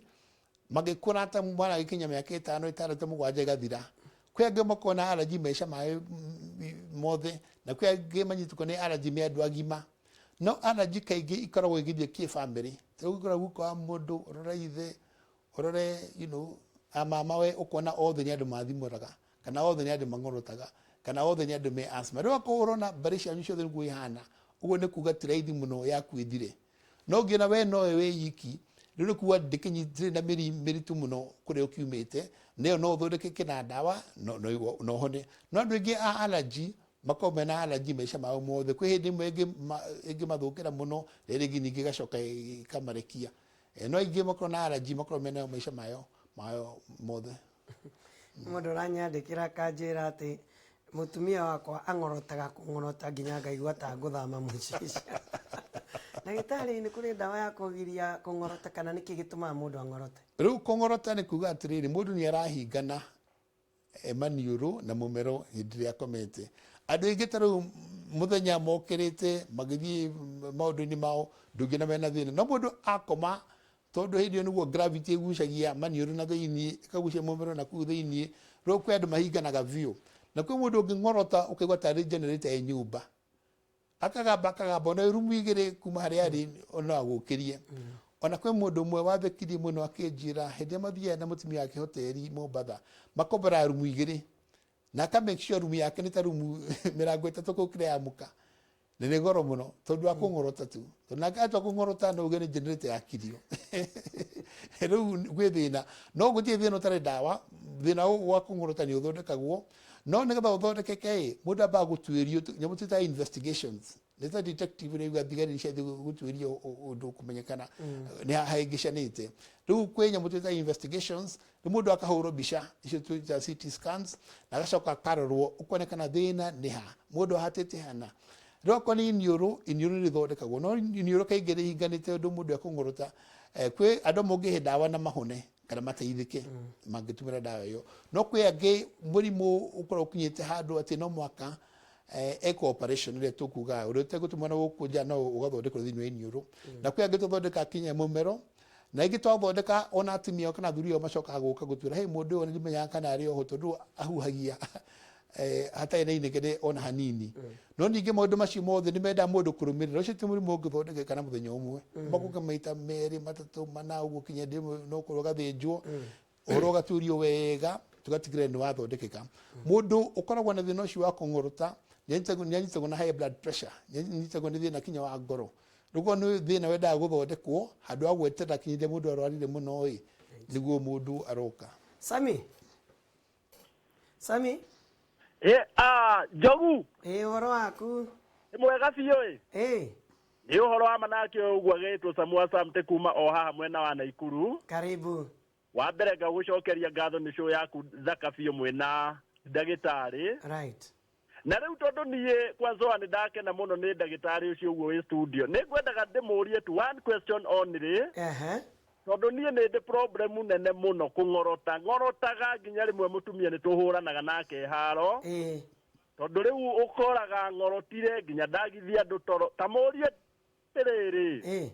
magĩkũra ta mwana agĩkinya mĩaka ĩtano, ĩtandatũ, mũgwanja ĩgathira. Kwĩ angĩ makoragwo na allergy maica mao mothe, na kwĩ angĩ manyitagwo nĩ allergy me andũ agima. No allergy kaingĩ ikoragwo igĩthiĩ kĩbamĩrĩ. Ta rĩu ũngĩkora guka wa mũndũ, ũrore ithe, ũrore you know, a mama we, ũkona othe nĩ andũ mathimũraga, kana othe nĩ andũ mang'orotaga, kana othe nĩ andũ me asthma. Rĩu akorwo ũrona mbarĩ cianyu ciothe nĩguo ihana, ũguo nĩ kuga ti raithi mũno yaku ĩthire. No ũngĩona we nowe wĩ iki, rĩu nĩ kuga ndĩkĩnyi- ndĩrĩ na mĩri mĩritũ mũno kũrĩa ũkiumĩte, na ĩyo no ũthondekeke na ndawa no, no, no ũhone. No andũ aingĩ a allergy makoragwo mena allergy maica mao mothe. Kwĩ hĩndĩ ĩmwe ĩngĩmathũkĩra mũno, rĩrĩa rĩngĩ ningĩ ĩgacoka ĩkamarekia. No aingĩ makoragwo na allergy makoragwo menayo maica mao mothe. Mũndũ ũranyandĩkĩra akanjĩra atĩ mũtumia wakwa ang'orotaga kũng'orota nginya ngaigua ta ngũthama mũciĩ. Ndagĩtarĩ, nĩ kũrĩ ndawa ya kũgiria kũng'orota kana nĩkĩ gĩtũmaga mũndũ ang'orote? Rĩu kũng'orota nĩ kuga atĩrĩrĩ, mũndũ nĩ arahingana maniũrũ na mũmero hĩndĩ ĩrĩa akomete. Andũ aingĩ ta rĩu mũthenya mokĩrĩte magĩthiĩ maũndũ-inĩ mao, ndũngĩona mena thĩna. No mũndũ akoma, tondũ hĩndĩ ĩyo nĩguo gravity ĩgucagia maniũrũ na thĩinĩ, ĩkagucia mũmero na kũu thĩinĩ, rĩu kwĩ andũ mahinganaga biũ. Na kwĩ mũndũ ũngĩng'orota ũkaigua tarĩ generator ĩ nyũmba. Akagamba akagamba, ona rumu igĩrĩ kuma harĩa arĩ no agũkĩrie. Ona kwĩ mũndũ ũmwe wathekirie mũno akĩnjĩra hĩndĩ ĩrĩa mathiaga na mũtumia wake hoteri Mombatha, makombora rumu igĩrĩ. Na aka make sure rumu yake nĩ ta rumu 30 gũkĩra ya mũka. Na nĩ goro mũno tondũ wa kũng'orota tu. Tondũ nake atua kũng'orota no uge nĩ generator yakirio. Rĩu gwĩ thĩna. No gũtirĩ thĩna ũtarĩ ndawa. Thĩna wa kũng'orota nĩ ũthondekagwo. No nĩgetha ũthondekeke ĩ, mũndũ ambaga gũtuĩrio nyamũ twĩtaga investigations. Nĩ ta detective rĩu thigari nĩ ciathiĩ gũtuĩria ũndũ kũmenyekana nĩ hahĩngĩcanĩte. Rĩu kwĩ nyamũ twĩtaga investigations, rĩu mũndũ akahũrwo mbica icio twĩtaga CT scans, na agacoka akarorwo ũkonekana thĩna nĩ ha, mũndũ ahatĩte hana. Rĩu akorwo nĩ iniũrũ, iniũrũ nĩ rĩthondekagwo, no iniũrũ kaingĩ rĩhinganĩte ũndũ mũndũ ekũng'orota. Kwĩ andũ amwe ũngĩhe ndawa na mahone kana mateithĩke mangĩtũmĩra ndawa ĩyo. No kwĩ angĩ mũrimũ ũkoragwo ũkinyĩte handũ atĩ no mũhaka ekwo operation ĩrĩa tũkugaga, ũrĩa ũtegũtũmwo na gũkũ nja no ũgathondekwo thĩinĩ wa iniũrũ. Na kwĩ angĩ tũthondekaga kinya mũmero, na ingĩ twathondeka ona atumia ao kana athuri ao macokaga gũka gũtwĩra, hey, mũndũ ũyũ ndimenyaga kana arĩ oho tondũ ahuhagia hatarĩ na inegene ona hanini. No ningĩ maũndũ macio mothe nĩ mendaga mũndũ kũrũmĩrĩra. Ũcio ti mũrimũ ũngĩthondekeka na mũthenya ũmwe. Magũka maita merĩ, matatũ, mana ũguo kinya hĩndĩ ĩmwe no ũkorwo ũgathĩnjwo, ũhoro ũgatuĩrio wega, tũgatigĩrĩra nĩ wathondekeka. Mũndũ ũkoragwo na thĩna ũcio wa kũng'orota, nĩ anyitagwo na high blood pressure, nĩ anyitagwo nĩ thĩna kinya wa ngoro. Rĩu korwo nĩ thĩna wendaga gũthondekwo, handũ ha gweterera kinya rĩrĩa mũndũ arwarire mũno ĩ, nĩguo mũndũ aroka. Sami. Sami. Njogu. Ĩ, ũhoro waku? Nĩ mwega biũ ĩ. Ĩ. Nĩ ũhoro wa manake ũyũ ũguo agĩtwo Samua Samte kuma o haha mwena wa Naikuru. Karibu. Wa mbere ngagũcokeria ngatho nĩ show yaku thaka biũ mwĩna ndagĩtarĩ. Right. Na rĩu tondũ niĩ kwanza nĩ ndakena mũno nĩ ndagĩtarĩ ũcio ũguo wĩ studio, nĩ ngwendaga ndĩmũrie tu one question only. Tondũ niĩ nĩ ndĩ problem nene mũno kũng'orota. Ng'orotaga nginya rĩmwe mũtumia nĩ tũhũranaga nake haro. Tondũ rĩu ũkoraga ng'orotire nginya ndagithia andũ toro. Ta mũrie atĩrĩrĩ,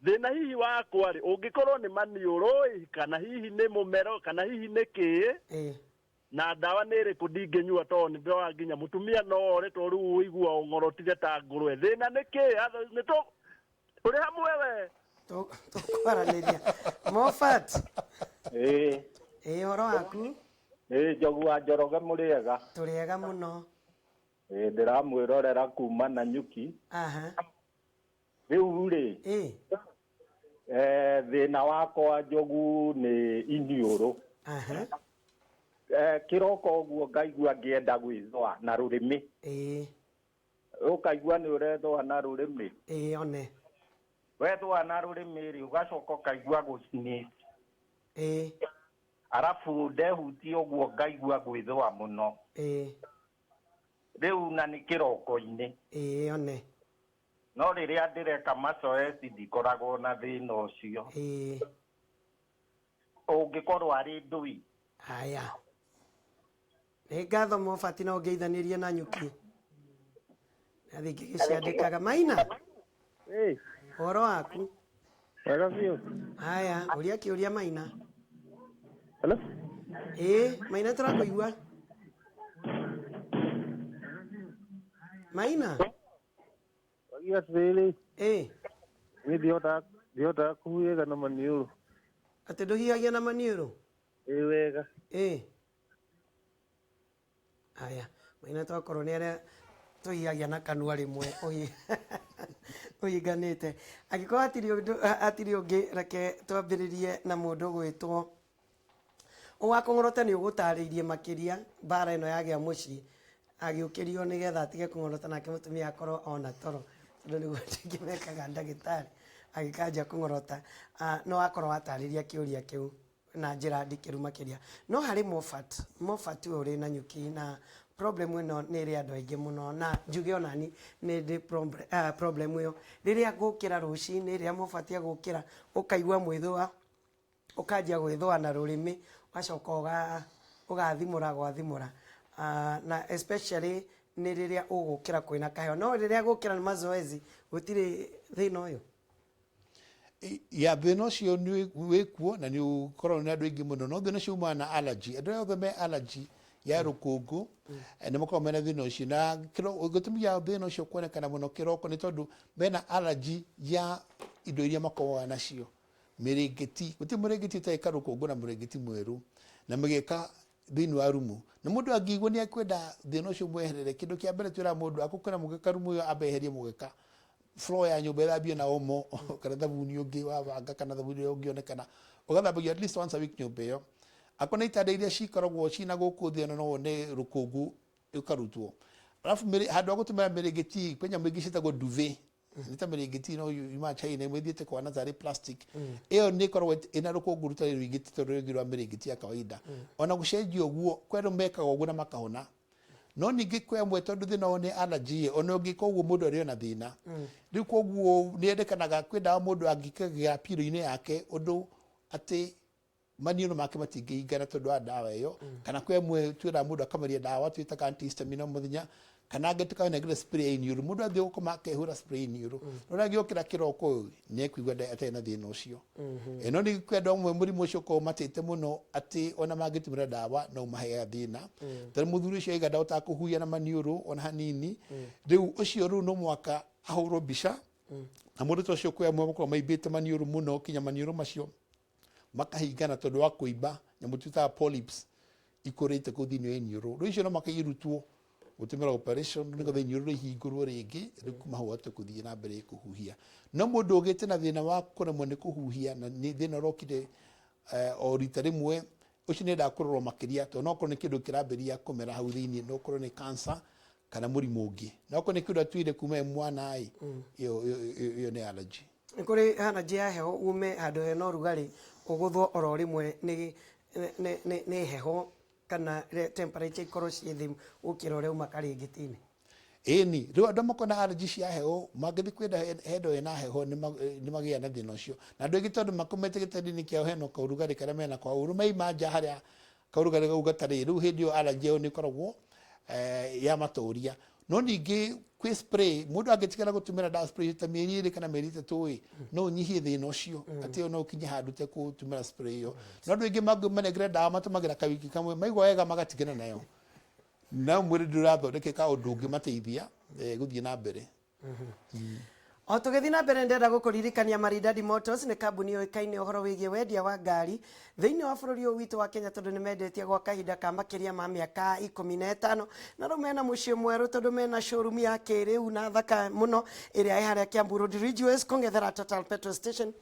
thĩna hihi wakwa rĩ, ũngĩkorwo nĩ maniũrũ ĩ, kana hihi nĩ mũmero, kana hihi nĩ kĩĩ, na ndawa nĩ ĩrĩkũ ndingĩnyua tondũ nĩ ndĩrona nginya mũtumia no ore tondũ rĩu ũigua ũng'orotire ta ngũrwe. Thĩna nĩ kĩĩ? Otherwise nĩ tũ, tũrĩ hamwe we. Tũkwaranĩria. Mofat. Ĩĩ. Ĩĩ, ũhoro waku? Ĩĩ, Njogu wa Njoroge, mũrĩega? Tũrĩega mũno. Ĩĩ, ndĩramwĩrorera kuma Nanyuki. Rĩu rĩ, thĩna wakwa, Njogu, nĩ iniũrũ. Kĩroko ũguo ngaigua ngĩenda gwĩthũa na rũrĩmĩ. Ũkaigua nĩ ũrethũa na rũrĩmĩ. Ĩĩ, one. Wethũa na rũrĩmĩ rĩ, ũgacoka ũkaigua gũ sneeze. Arabu ndehutia ũguo ngaigua gwĩthũa mũno. Rĩu na nĩ kĩroko-inĩ. Ĩĩ, one. No rĩrĩa ndĩreka macoeci ndikoragwo na thĩna ũcio. Ũngĩkorwo arĩ ndũi. Haya, nĩ ngatho, Mobati, na ũngeithanĩrie na nyuki nathi ngĩgĩciandĩkaga. Maina. Ĩĩ. Ũhoro waku? Wega biũ. Haya, ũria kĩũria, Maina. Hello? Ĩĩ, Maina, tũrakũigua, Maina. Wagia atĩrĩrĩ. Ĩĩ. Niĩ ndihotaga kũhuhia na maniũrũ. Atĩ ndũhihagia na maniũrũ? Ĩĩ, wega. Ĩĩ, haya, Maina, twakorwo nĩ arĩa tũhihagia na kanua rĩmwe ũhinganĩte. Angĩkorwo hatirĩ ũndũ, hatirĩ ũngĩ, reke twambĩrĩrie na mũndũ ũgwĩtwo wa kũng'orota. Nĩ ũgũtarĩirie makĩria mbara ĩno yagĩa mũciĩ, agĩũkĩrio nĩgetha atige kũng'orota, nake mũtumia akorwo ona toro, tondũ nĩguo andũ aingĩ mekaga, ndagĩtarĩ agĩkanjia kũng'orota. No wakorwo watarĩria kĩũria kĩu na njĩra ndikĩru makĩria. No harĩ Mofat, Mofat ũyũ ũrĩ na nyuki, na problem ĩno nĩ ĩrĩ andũ aingĩ mũno, na njuge onani nĩ ndĩ problem ĩyo. Rĩrĩa ngũkĩra rũcinĩ, rĩrĩa Mofat agũkĩra, ũkaigua mwĩthũa, ũkanjia gwĩthũa na rũrĩmĩ, ũgacoka ũgathimũra gwathimũra, na especially nĩ rĩrĩa ũgũkĩra kwĩna kaheho. No rĩrĩa gũkĩra nĩ mazoezi, gũtirĩ thĩna ũyũ. Ya, thĩna ũcio nĩ wĩkuo na nĩ ũkoragwo nĩ andũ aingĩ mũno, no thĩna ũcio umaga na allergy. Andũ arĩa othe me allergy ya rũkũngũ nĩ makoragwo mena thĩna ũcio, na gĩtũmi gĩa thĩna ũcio kuonekana mũno kĩroko nĩ tondũ mena allergy ya indo iria makoragwo nacio. Mĩrĩngĩti, gũtirĩ mũrĩngĩti ũtarĩ karũkũngũ na mũrĩngĩti mwerũ na mĩgeka thĩinĩ wa rumu, na mũndũ angĩigua nĩ ekwenda thĩna ũcio mweherere, kĩndũ kĩa mbere twĩraga mũndũ akũkĩra mũgeka rumu ĩyo, ambe eherie mũgeka. Floor ya nyũmba ĩthambio na Omo kana thabuni ũngĩ wa banga kana thabuni ũrĩa ũngĩonekana, ũgathambagia at least once a week nyũmba ĩyo. Akorwo nĩ itanda iria cikoragwo ciĩna gũkũ thĩ, ona no wone rũkũngũ, rũkarutwo. Arabu handũ ha gũtũmĩra mĩrĩngĩti, kwĩ nyamũ ingĩ ciĩtagwo duvet, nĩ ta mĩrĩngĩti no yumaga China, ĩmwe ĩthiĩte kũhana tarĩ plastic. Ĩyo nĩ ĩkoragwo ĩna rũkũngũ rũtarĩ rũingĩ, ti ta rũrĩa rũngĩ rwa mĩrĩngĩti ya kawaida. Ona gũcenjia ũguo, kwĩ andũ mekaga ũguo na makahona, no ningĩ kwĩ amwe, tondũ thĩna wao nĩ allergy, ona ũngĩka ũguo mũndũ arĩ ona thĩna. Rĩu koguo nĩ endekanaga kwĩ ndawa mũndũ angĩkagĩra pillow-inĩ yake, ũndũ atĩ maniũrũ make matingĩhingana tondũ wa ndawa ĩyo. Kana kwĩ amwe twĩraga mũndũ akameria ndawa twĩtaga antihistamine o mũthenya, kana angĩ tũkanengera spray ya iniũrũ, mũndũ athiĩ gũkoma akehũra spray iniũrũ, no rĩrĩa angĩũkĩra kĩroko nĩ ekũigua atarĩ na thĩna ũcio. No nĩ kwĩ andũ amwe mũrimũ ũcio ũkoragwo ũmatĩte mũno atĩ ona mangĩtũmĩra ndawa no ũmaheaga thĩna. Tondũ mũthuri ũcio aiga ndahotaga kũhuhia na maniũrũ ona hanini, rĩu ũcio rĩu no mũhaka ahũrwo mbica. Na mũndũ ta ũcio, kwĩ amwe makoragwo maimbĩte maniũrũ mũno kinya maniũrũ macio makahingana tondũ wa kũimba, nyamũ twĩtaga polyps ikũrĩte kũu thĩinĩ wa iniũrũ. Rĩu icio no mũhaka irutwo gũtũmĩra operation nĩgetha iniũrũ rĩhingũrwo rĩngĩ, rĩu kuma hau ahote kũthiĩ na mbere kũhuhia. No mũndũ ũgĩte na thĩna wa kũremwo nĩ kũhuhia, na nĩ thĩna ũrokire o rita rĩmwe, ũcio nĩ endaga kũrorwo makĩria, tondũ no okorwo nĩ kĩndũ kĩrambĩrĩria kũmera hau thĩinĩ, no okorwo nĩ cancer kana mũrimũ ũngĩ. No okorwo nĩ kĩndũ atuire kuma e mwana ĩ, ĩyo nĩ allergy. Nĩ kũrĩ allergy ya heho, ume handũ hena ũrugarĩ ũgũthwo oro rĩmwe nĩ heho, kana temperature ikorwo ciĩ thĩ gũkĩra ũrĩa uma karĩngĩti-inĩ. Ĩni, rĩu andũ makona allergy cia heho mangĩthiĩ kwenda handũ hena heho nĩ magĩaga na thĩna ũcio. Na andũ aingĩ tondũ makomete gĩtanda-inĩ kĩao hena kaũrugarĩ karĩa mena kwao, rĩu maima nja harĩa kaũrugarĩ kau gatarĩ, rĩu hĩndĩ ĩyo allergy ĩyo nĩ ĩkoragwo yamatũria. No ningĩ kwĩ spray mũndũ angĩtigana gũtũmĩra ndawa spray ta mĩeri 2 kana mĩeri 3 ĩ, no ũnyihie thĩna ũcio, atĩ no ũkinye handũ ũtekũtũmĩra spray ĩyo. No andũ aingĩ mangĩmanengera ndawa matũmagĩra kawiki kamwe, maigua wega magatigana nayo, no mwĩrĩ ndũrathondekeka ũndũ ũngĩmateithia gũthiĩ na mbere. O tũgĩthiĩ na mbere ndĩrenda gũkũririkania Maridadi Motors nĩ kambuni yũĩkaine ũhoro wĩgiĩ wendia wa ngari thĩinĩ wa bũrũri ũyũ witũ wa Kenya tondũ nĩ mendetie gwa kahinda ka makĩria ma mĩaka 15 na rĩu mena mũciĩ mwerũ tondũ mena showroom ya kĩrĩu na thaka mũno ĩrĩa ĩ harĩa Kiambu Road Ridgeways kũng'ethera Total Petrol Station.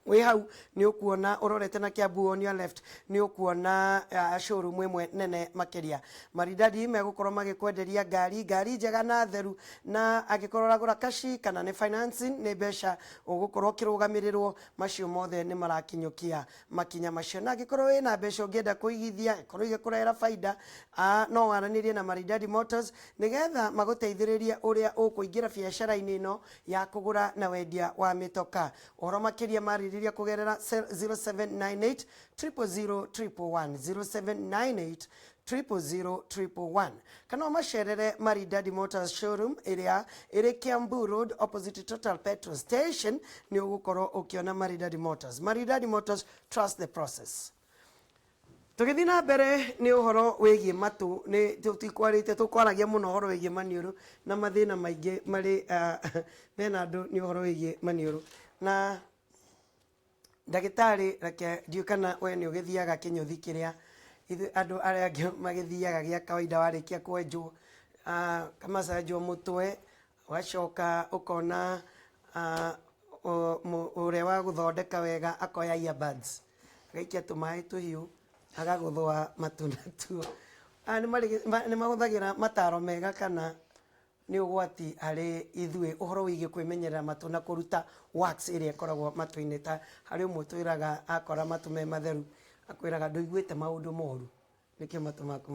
Wĩ hau nĩ ũkuona ũrorete na Kiambu on your left nĩ ũkuona showroom ĩmwe nene makĩria. Maridadi megũkorwo magĩkwenderia ngari, ngari njega na theru na angĩkorwo ũragũra kaci kana nĩ financing nĩ mbeca ũgũkorwo ũkĩrũgamĩrĩrwo, macio mothe nĩ marakinyũkia makinya macio. Na angĩkorwo wĩna mbeca ũngĩenda kũigithia ikorwo igĩkũrehera baida, no waranĩrie na Maridadi Motors nĩgetha magũteithĩrĩrie ũrĩa ũkũingĩra biacara-inĩ ĩno ya kũgũra na wendia wa mĩtoka. Ũhoro makĩria marĩrĩria kũgerera 0798 000 111, 0798 000 111, kana ũmacerere Maridadi Motors showroom ĩrĩa ĩrĩ Kiambu Road opposite Total Petrol Station. Nĩ ũgũkorwo ũkĩona Maridadi Motors. Maridadi Motors, trust the process. Tũgĩthiĩ na mbere nĩ ũhoro wĩgiĩ matũ, nĩ tũtikwarĩte, tũkwaragia mũno ũhoro wĩgiĩ maniũrũ na mathĩna maingĩ marĩ mena andũ nĩ ũhoro wĩgiĩ maniũrũ. Na ndagĩtarĩ, reke ndiũĩ kana we nĩ ũgĩthiaga kĩnyũthi kĩrĩa ithuĩ andũ arĩa angĩ magĩthiaga gĩa kawaida, warĩkia kwenjwo, kamacanjwo mũtwe, ũgacoka ũkona ũrĩa wa gũthondeka wega akoya earbuds agaikia tũmaĩ tũhiũ agagũthũa matũ natuo. Nĩ mahũthagĩra mataro mega kana nĩ ũgwati harĩ ithuĩ ũhoro wĩgiĩ kwĩmenyerera matũ na kũruta wax ĩrĩa ĩkoragwo matũ-inĩ? Ta harĩ ũmwe twĩraga akora matũ me matheru, akwĩraga ndũiguĩte maũndũ moru nĩkĩo matũ maku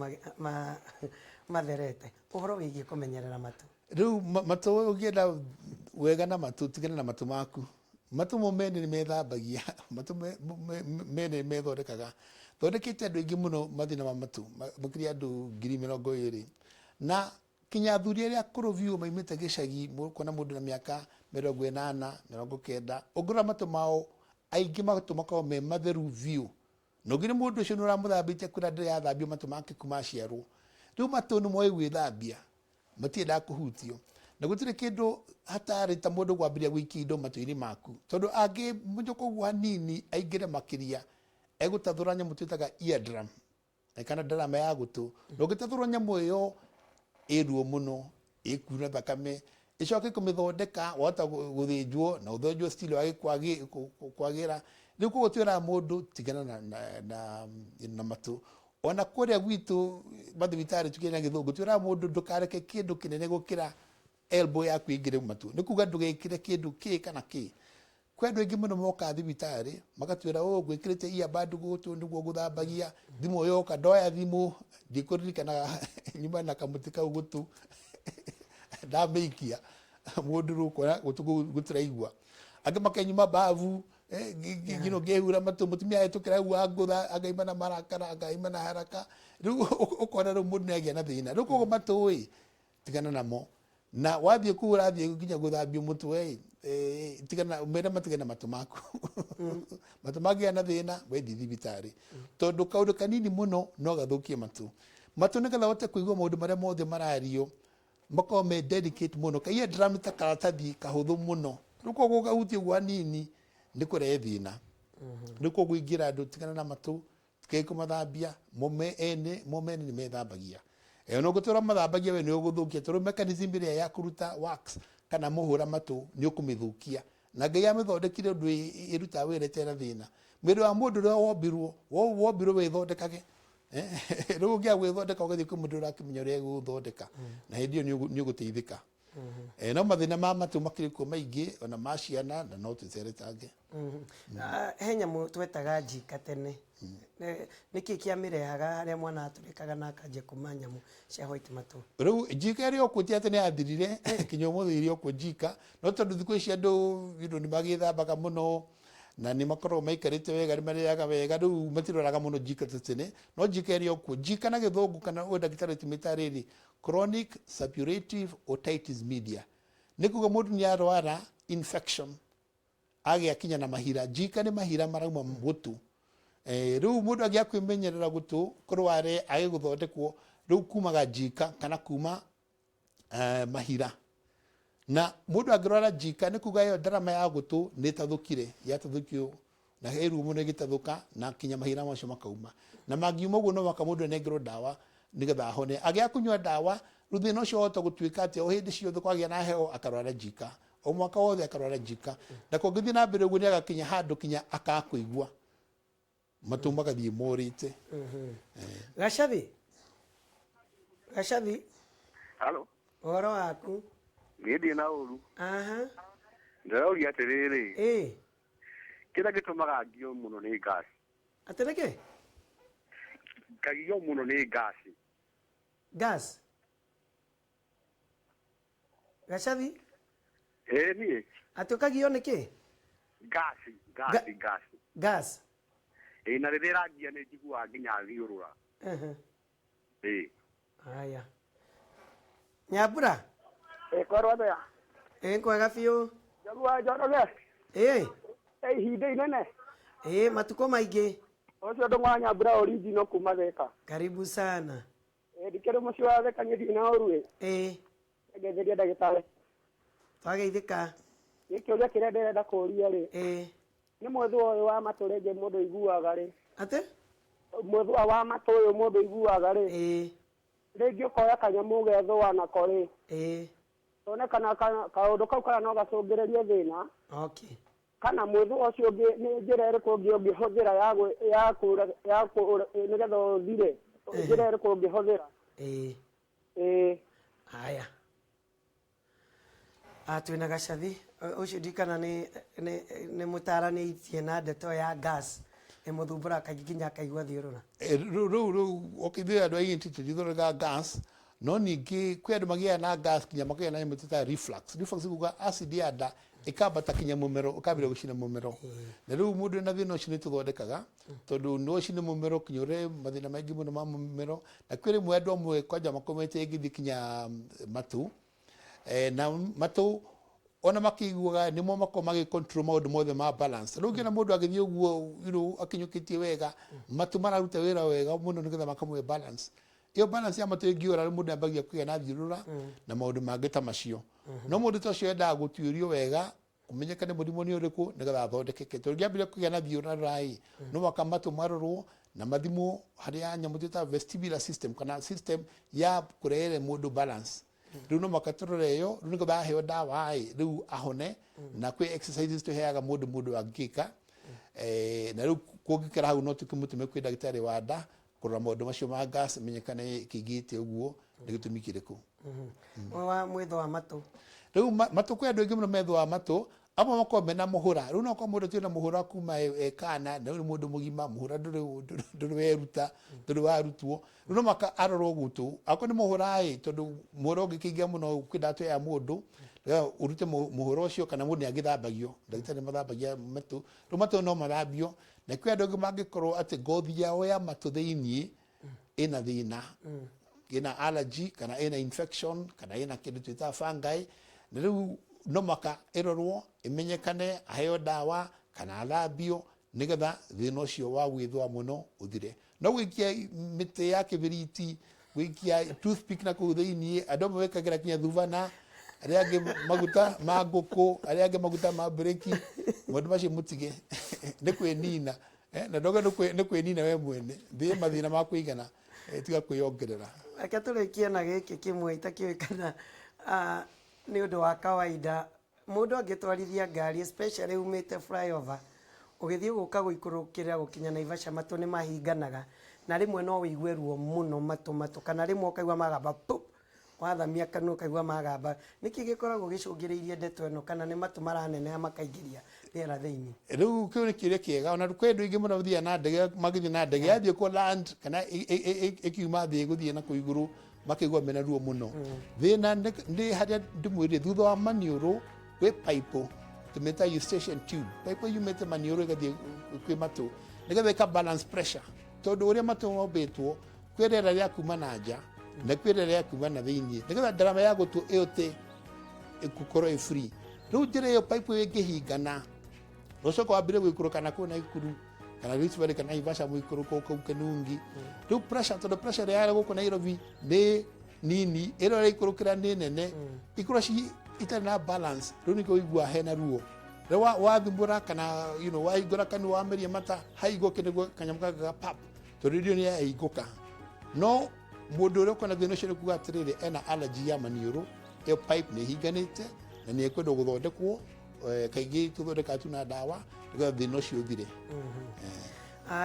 matherete. Ũhoro wĩgiĩ kũmenyerera matũ. Rĩu matũ, ũngĩenda wega na matũ, tigana na matũ maku. Matũ mo mene nĩ methambagia, matũ mene nĩ methondekaga. Thondekete andũ aingĩ mũno mathĩna ma matũ, makĩria andũ 20,000, na kinya athuri arĩa akũrũ biũ maimĩte gĩcagi. Kuona mũndũ na mĩaka 80, 90, ũngĩrora matũ mao aingĩ matũ makoragwo me matheru biũ, na ũngĩ nĩ mũndũ ũcio nĩ ũramũthambĩtie kwĩra ndĩrĩ yathambio matũ make kuma aciarwo. Rĩu matũ nĩ moĩ gwĩthambia, matiendaga kũhutio, na gũtirĩ kĩndũ hatarĩ ta mũndũ kwambĩrĩria gũikia indo matũ-inĩ maku, tondũ angĩmunjũka ũguo hanini aingĩre makĩria, egũtathũra nyamũ twĩtaga eardrum kana ndarama ya gũtũ. Na ũngĩtathũrwo nyamũ ĩyo ĩ ruo mũno, ĩkuna thakame, ĩcoke kũmĩthondeka, wahota gũthĩnjwo na ũthĩnjwo still wage kwagĩra. Rĩu koguo twĩraga mũndũ tigana na matũ. Ona kũrĩa gwitũ mathibitarĩ tukĩria na gĩthũngũ, twĩraga mũndũ ndũkareke kĩndũ kĩnene gũkĩra elbow yaku ĩingĩre matũ, nĩ kuga ndũgekĩre kĩndũ kĩ kana kĩ. Kwĩ andũ aingĩ mũno mokaga thibitarĩ magatwĩra ũũ ngwĩkĩrĩte earbud gũtũ nĩguo gũthambagia thimũ, yoka ndoya thimũ ndikũririkanaga nyuma na kamũtĩ kau gũtũ ndamĩikia mũndũ, rĩu ũkona gũtũ kũu gũtiraigua. Angĩ makenyuma mbavu ngĩhura matũ, mũtumia ahĩtũkĩra hau angũtha angaima na marakara, angaima na haraka. Rĩu ũkona rĩu mũndũ nĩagĩa na thĩna. Rĩu koguo matũ ĩ tigana namo, na wathiĩ kũu ũrathiĩ nginya gũthambio mũtwe ĩ, tigana mera matigane na matũ maku. Matũ mangĩgĩa na thĩna, wethiĩ thibitarĩ, tondũ kaũndũ kanini mũno no gathũkie matũ. Matũ nĩgetha ũhote kũigua maũndũ marĩa mothe marario makorwo me delicate mũno, ka eardrum ta karatathi kahũthũ mũno. Rĩu koguo ũkahutia ũguo hanini nĩ kũrehe thĩna. Rĩu koguo ingĩra andũ tigana na matũ, tigai kũmathambia mo ene, mo mene nĩ methambagia. Ona ũngĩtũra mathambagia we nĩ ũgũthũkia, tondũ mechanism ĩrĩa ya kũruta wax kana mũhũra matũ nĩ ũkũmĩthũkia, na Ngai amĩthondekire ũndũ ĩrutaga wĩra ĩtarĩ na thĩna. Mwĩrĩ wa mũndũ ũrĩa wombirwo wĩthondekage. Rĩu ũngĩaga gwĩthondeka, ũgathiĩ kwĩ mũndũ ũrakĩmenya ũrĩa egũthondeka, na hĩndĩ ĩyo nĩ ũgũteithĩka. No mathĩna ma matũ makĩrĩ kuo maingĩ, ona ma ciana, na no twĩceretange. He nyamũ twetaga njika tene. Nĩkĩ kĩamĩrehaga harĩa mwana atũrĩkaga na akanjia kuma nyamũ cia white matũ? Rĩu njika ĩrĩ okuo, ti atĩ nĩ yathirire, kinya ũmũthĩ ĩrĩ okuo njika, no tondũ thikũ ici andũ nĩ magĩthambaga mũno na nĩ makoragwo maikarĩte wega, nĩ marĩaga wega, rĩu matirwaraga mũno njika ta tene, no njika ĩrĩ okuo. Njika na gĩthũngũ kana ũyũ ndagĩtarĩ tũmĩta rĩrĩ chronic suppurative otitis media, nĩ kuga mũndũ nĩ arwara infection agĩa kinya na mahira. Njika nĩ mahira marauma gũtũ. Rĩu mũndũ angĩaga kwĩmenyerera gũtũ kũrware age gũthondekwo, rĩu kumaga njika kana kuma mahira. Na mũndũ angĩrwara njika nĩ kuga ĩyo ndarama ya gũtũ nĩ ĩtathũkire, yatathũkio na he ruo mũno ĩgĩtathũka na kinya mahira macio makauma. Na mangiuma ũguo no mũhaka mũndũ anengerwo ndawa nĩgetha ahone. Angĩaga kũnyua ndawa, rĩu thĩna ũcio wahota gũtuĩka atĩ o hĩndĩ ciothe kwagĩa na heho akarwara njika. O mwaka wothe akarwara njika. Na kũngĩthiĩ na mbere ũguo nĩ agakinya handũ kinya akaga kũigua. Matũ magathiĩ morĩte. Gacathi. Gacathi. Halo. Ũhoro waku? Niĩ ndirĩ na ũru. Aha. Ndĩroria atĩrĩrĩ. Ĩĩ. Kĩrĩa gĩtũmaga ngio mũno nĩ ngasi. Atĩ nĩkĩ? Ngagio mũno nĩ ngasi. Gas? Gacathi? Ĩĩ niĩ. Atĩ ũkagio nĩ kĩ? Ngasi, ngasi, ngasi. Gas? Ĩĩ na rĩrĩa ĩrangia nĩ njiguaga nginya thiũrũra. Ĩĩ. Haya. Nyambura? Ĩĩ kwerwo atĩa? Ĩĩ kwega biũ. Njogu wa Njoroge? Ĩĩ. Ĩ ihinda inene? Ĩĩ matukũ maingĩ. Ũcio ndũng'wa Nyambura original kuma Thika. Karibu sana. Ĩĩ ndikĩrĩ mũciĩ wa Thika niĩ ndirĩ na ũru ĩ. Ĩĩ. Ngetheria ndagĩtarĩ. Twageithĩka. Nĩ kĩũria kĩrĩa ndĩrenda kũũria rĩ. Ĩĩ. Nĩ mwĩthũa ũyũ wa matũ rĩngĩ mũndũ aiguaga rĩ. Atĩ? Mwĩthũa wa matũ ũyũ mũndũ aiguaga rĩ. Ĩĩ. Rĩngĩ ũkoya kanyamũ ũgethũa nako rĩ. Ĩĩ. Tuone kana kaũndũ kau kana no gacũngĩrĩrie thĩna. Okay. Kana mwĩthũa ũcio ũngĩ nĩ njĩra ĩrĩkũ ũngĩ ũngĩhũthĩra ya ya ya nĩgetha ũthire. Njĩra ĩrĩkũ ũngĩhũthĩra. Ĩĩ. Ĩĩ. Haya. Ah, twĩna gacathi ũcio ndikana nĩ nĩ nĩ mũtaranĩtie na ndeto ya gas ĩmũthumbũraga kaingĩ nginya akaigua thiũrũra. Rĩu rĩu rĩu okay ithuĩ andũ a ENT tũtithondekaga gas no ningĩ kwĩ andũ magĩaga na gas nginya makagĩa na nyamũ twĩtaga reflux. Reflux nĩ kuga acid ya nda ĩkambata kinya mũmero ũkambĩrĩria gũcina mũmero. Na rĩu mũndũ wĩna thĩna ũcio nĩ tũthondekaga tondũ no ũcine mũmero kinya ũrehe mathĩna maingĩ mũno ma mũmero na kwĩ rĩmwe andũ amwe kwanja makomete ĩngĩthiĩ kinya matũ na matũ ona makĩiguaga nĩmo makoragwo magĩ control maũndũ mothe ma balance. Rĩu ũngĩona mũndũ agĩthiĩ ũguo you know, akinyũkĩtie wega matũ mararuta wĩra wega mũno nĩgetha makamũhe balance. Ĩyo balance ya matũ ĩngĩũra rĩu mũndũ ambagia kũgĩa na thiũrũra na maũndũ mangĩ ta macio. No mũndũ ta ũcio endaga gũtuĩrio wega ũmenyekane mũrimũ nĩ ũrĩkũ nĩgetha athondekeke. Tondũ ũngĩambĩrĩria kũgĩa na thiũrũra ĩ, no mũhaka matũ marorwo na mathimwo harĩa nyamũ twĩtaga vestibular system kana system ya kũrehere mũndũ balance. Rĩu no mũhaka tũrore ĩyo, rĩu nĩgetha aheo ndawa ĩ, rĩu ahone na kwĩ exercises tũheaga mũndũ mũndũ angĩka. Na rĩu kũngĩkĩra hau no tũkĩmũtũme kwĩ ndagĩtarĩ wa nda kũrora maũndũ macio ma gas menyekane kĩingĩhĩte ũguo nĩ gĩtũmi kĩrĩkũ. Wa mwĩthũ wa matũ. Rĩu matũ kwĩ andũ aingĩ mũno methũaga matũ, amwe makoragwo mena mũhũra. Rĩu no ũkorwo mũndũ atirĩ na mũhũra kuma e kana, na rĩu nĩ mũndũ mũgima, mũhũra ndũrĩ weruta, ndũrĩ warutwo. Rĩu no mũhaka arorwo gũtũ. Akorwo nĩ mũhũra ĩ, tondũ mũhũra ũngĩkĩingĩha mũno kwĩ ndawa ya mũndũ, nĩgetha ũrute mũhũra ũcio kana mũndũ nĩ agĩthambagio, ndagĩtarĩ nĩ mathambagia matũ. Rĩu matũ no mathambio, na kwĩ andũ angĩ mangĩkorwo atĩ ngothi yao ya matũ thĩiniĩ ĩna thĩna, ĩna allergy kana ĩna infection kana ĩna kĩndũ twĩtaga fungi, na rĩu no mũhaka ĩrorwo ĩmenyekane aheo ndawa kana athambio nĩgetha thĩna ũcio wa gwĩthũa mũno ũthire. No gũikia mĩtĩ ya kĩbiriti, gũikia toothpick na kũu thĩiniĩ, andũ amwe mekagĩra kinya thubana, arĩa angĩ maguta ma ngũkũ, arĩa angĩ maguta ma breki, maũndũ macio mũtige nĩ kwĩnina. Na ndoge nĩ kwĩnina we mwene, thĩ mathĩna ma kũigana, tiga kwĩyongerera. Reke tũrĩkie na gĩkĩ kĩmwe itakĩũĩ kana nĩ ũndũ wa kawaida mũndũ angĩtwarithia ngari especially umĩte flyover ũgĩthiĩ gũka gũikũrũkĩra gũkinya Naivasha matũ nĩ mahinganaga na rĩmwe no wĩigue ruo mũno matũ matũ kana rĩmwe ũkaigua magamba pup wathamia kanua ũkaigua magamba. Nĩkĩ gĩkoragwo gĩcũngĩrĩirie ndeto ĩno kana nĩ matũ maraneneha makaingĩria rĩera thĩinĩ? Rĩu kĩu nĩ kĩũria kĩega ona kwĩ andũ aingĩ mũno mathiaga na ndege magĩthiĩ na ndege yathiĩ kũ land kana ĩkiuma thĩ gũthiĩ na kũu igũrũ makaigua mena ruo mũno. Thĩna nĩ harĩa ndĩmwĩrire thutha wa maniũrũ gwĩ pipe tũmĩta eustachian tube, pipe yumĩte maniũrũ ĩgathiĩ kwĩ matũ nĩgetha ĩka balance pressure tondũ ũrĩa matũ mombĩtwo kwĩ rĩera rĩa kuma na nja na kwĩ rĩera rĩa kuma na thĩiniĩ nĩgetha ndarama ya gũtũ ĩyote ĩgũkorwo ĩ free. Rĩu njĩra ĩyo pipe ĩyo ĩngĩhingana ũcoka wambĩrĩrie gũikũrũka na kũu Naikuru kana Rift Valley kana Naivasha mũikũrũko kũu Kenungi. Rĩu pressure tondũ pressure ĩrĩa yarĩ gũkũ Nairobi nĩ nini, ĩrĩa ĩraikũrũkĩra nĩ nene, ikorwo ci Itarĩ na balance, rĩu nĩkĩo ũiguaga hena ruo. Rĩu wathumbũra kana wahingũra kanua wameria mata haingũke nĩguo kanyamũ gaka ga pap, tondũ irio nĩ yaingũka. No mũndũ ũrĩa ũkona thĩna ũcio nĩ kuga atĩrĩrĩ, ena allergy ya maniũrũ, ĩyo pipe nĩ ĩhinganĩte na nĩ ĩkwendwo gũthondekwo. Kaingĩ tũthondekaga tu na ndawa nĩgetha thĩna ũcio ũthire.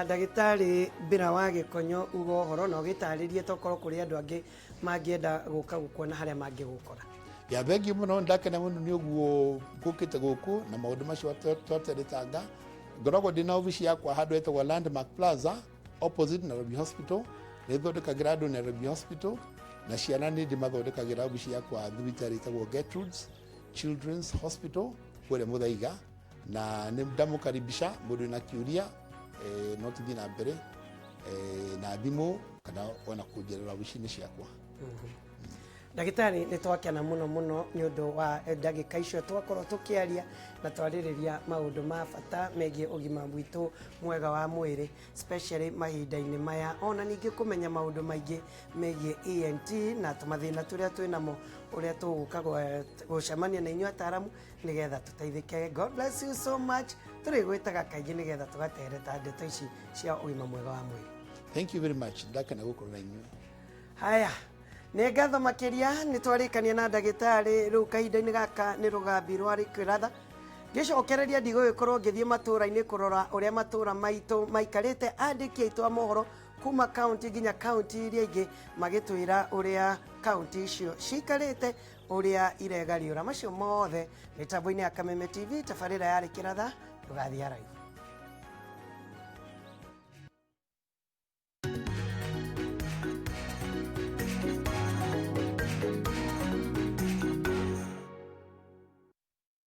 Ndagĩtarĩ Mbĩra wa Gĩkonyo, uga ũhoro na ũgĩtarĩrie tokorwo kũrĩ andũ angĩ mangĩenda gũka gũkuona harĩa mangĩgũkora. Ya, thengiũ mũno, ndakena mũno nĩ ũguo ngũkĩte gũkũ na maũndũ macio twateretanga. Ngoragwo ndĩ na obici yakwa handũ hetagwo Landmark Plaza, opposite Nairobi Hospital. Nĩ thondekagĩra andũ Nairobi Hospital, na ciana nĩ ndĩmathondekagĩra obici yakwa thibitarĩ ĩtagwo Gertrudes Children's Hospital kũrĩa Mũthaiga, na nĩ ndamũkaribisha mũndũ wĩna kĩũria, no tũthiĩ na mbere na thimũ kana ona kũnjerera obici-inĩ ciakwa. Ndagĩtarĩ, nĩ twakena mũno mũno nĩ ũndũ wa ndagĩka icio twakorwo tũkĩaria na twarĩrĩria maũndũ ma bata megiĩ ũgima witũ mwega wa mwĩrĩ, especially mahinda-inĩ maya, ona ningĩ kũmenya maũndũ maingĩ megiĩ ENT na tũmathĩna tũrĩa twĩnamo, ũrĩa tũgũka gũcemania na inyuĩ ataramu nĩgetha tũteithĩke. God bless you so much. Tũrĩgwĩtaga kaingĩ nĩgetha tũgatereta ndeto ici cia ũgima mwega wa mwĩrĩ. Thank you very much, ndakena gũkorwo na inyuĩ. Haya, nĩ ngatho makĩria. Nĩ twarĩkania na ndagĩtarĩ. Rĩu kahinda-inĩ gaka nĩ rũgambi rwa rĩkĩratha ngĩcokereria, ndigũgĩkorwo ngĩthiĩ matũũra-inĩ kũrora ũrĩa matũũra maitũ maikarĩte. Andĩki aitũ a mohoro kuma kaunti nginya kaunti iria ingĩ magĩtwĩra ũrĩa kaunti icio ciikarĩte, ũrĩa iregariũra, macio mothe mĩtambo-inĩ ya Kameme TV. Tabarĩra yarĩ kĩratha, ndũgathiĩ haraihu.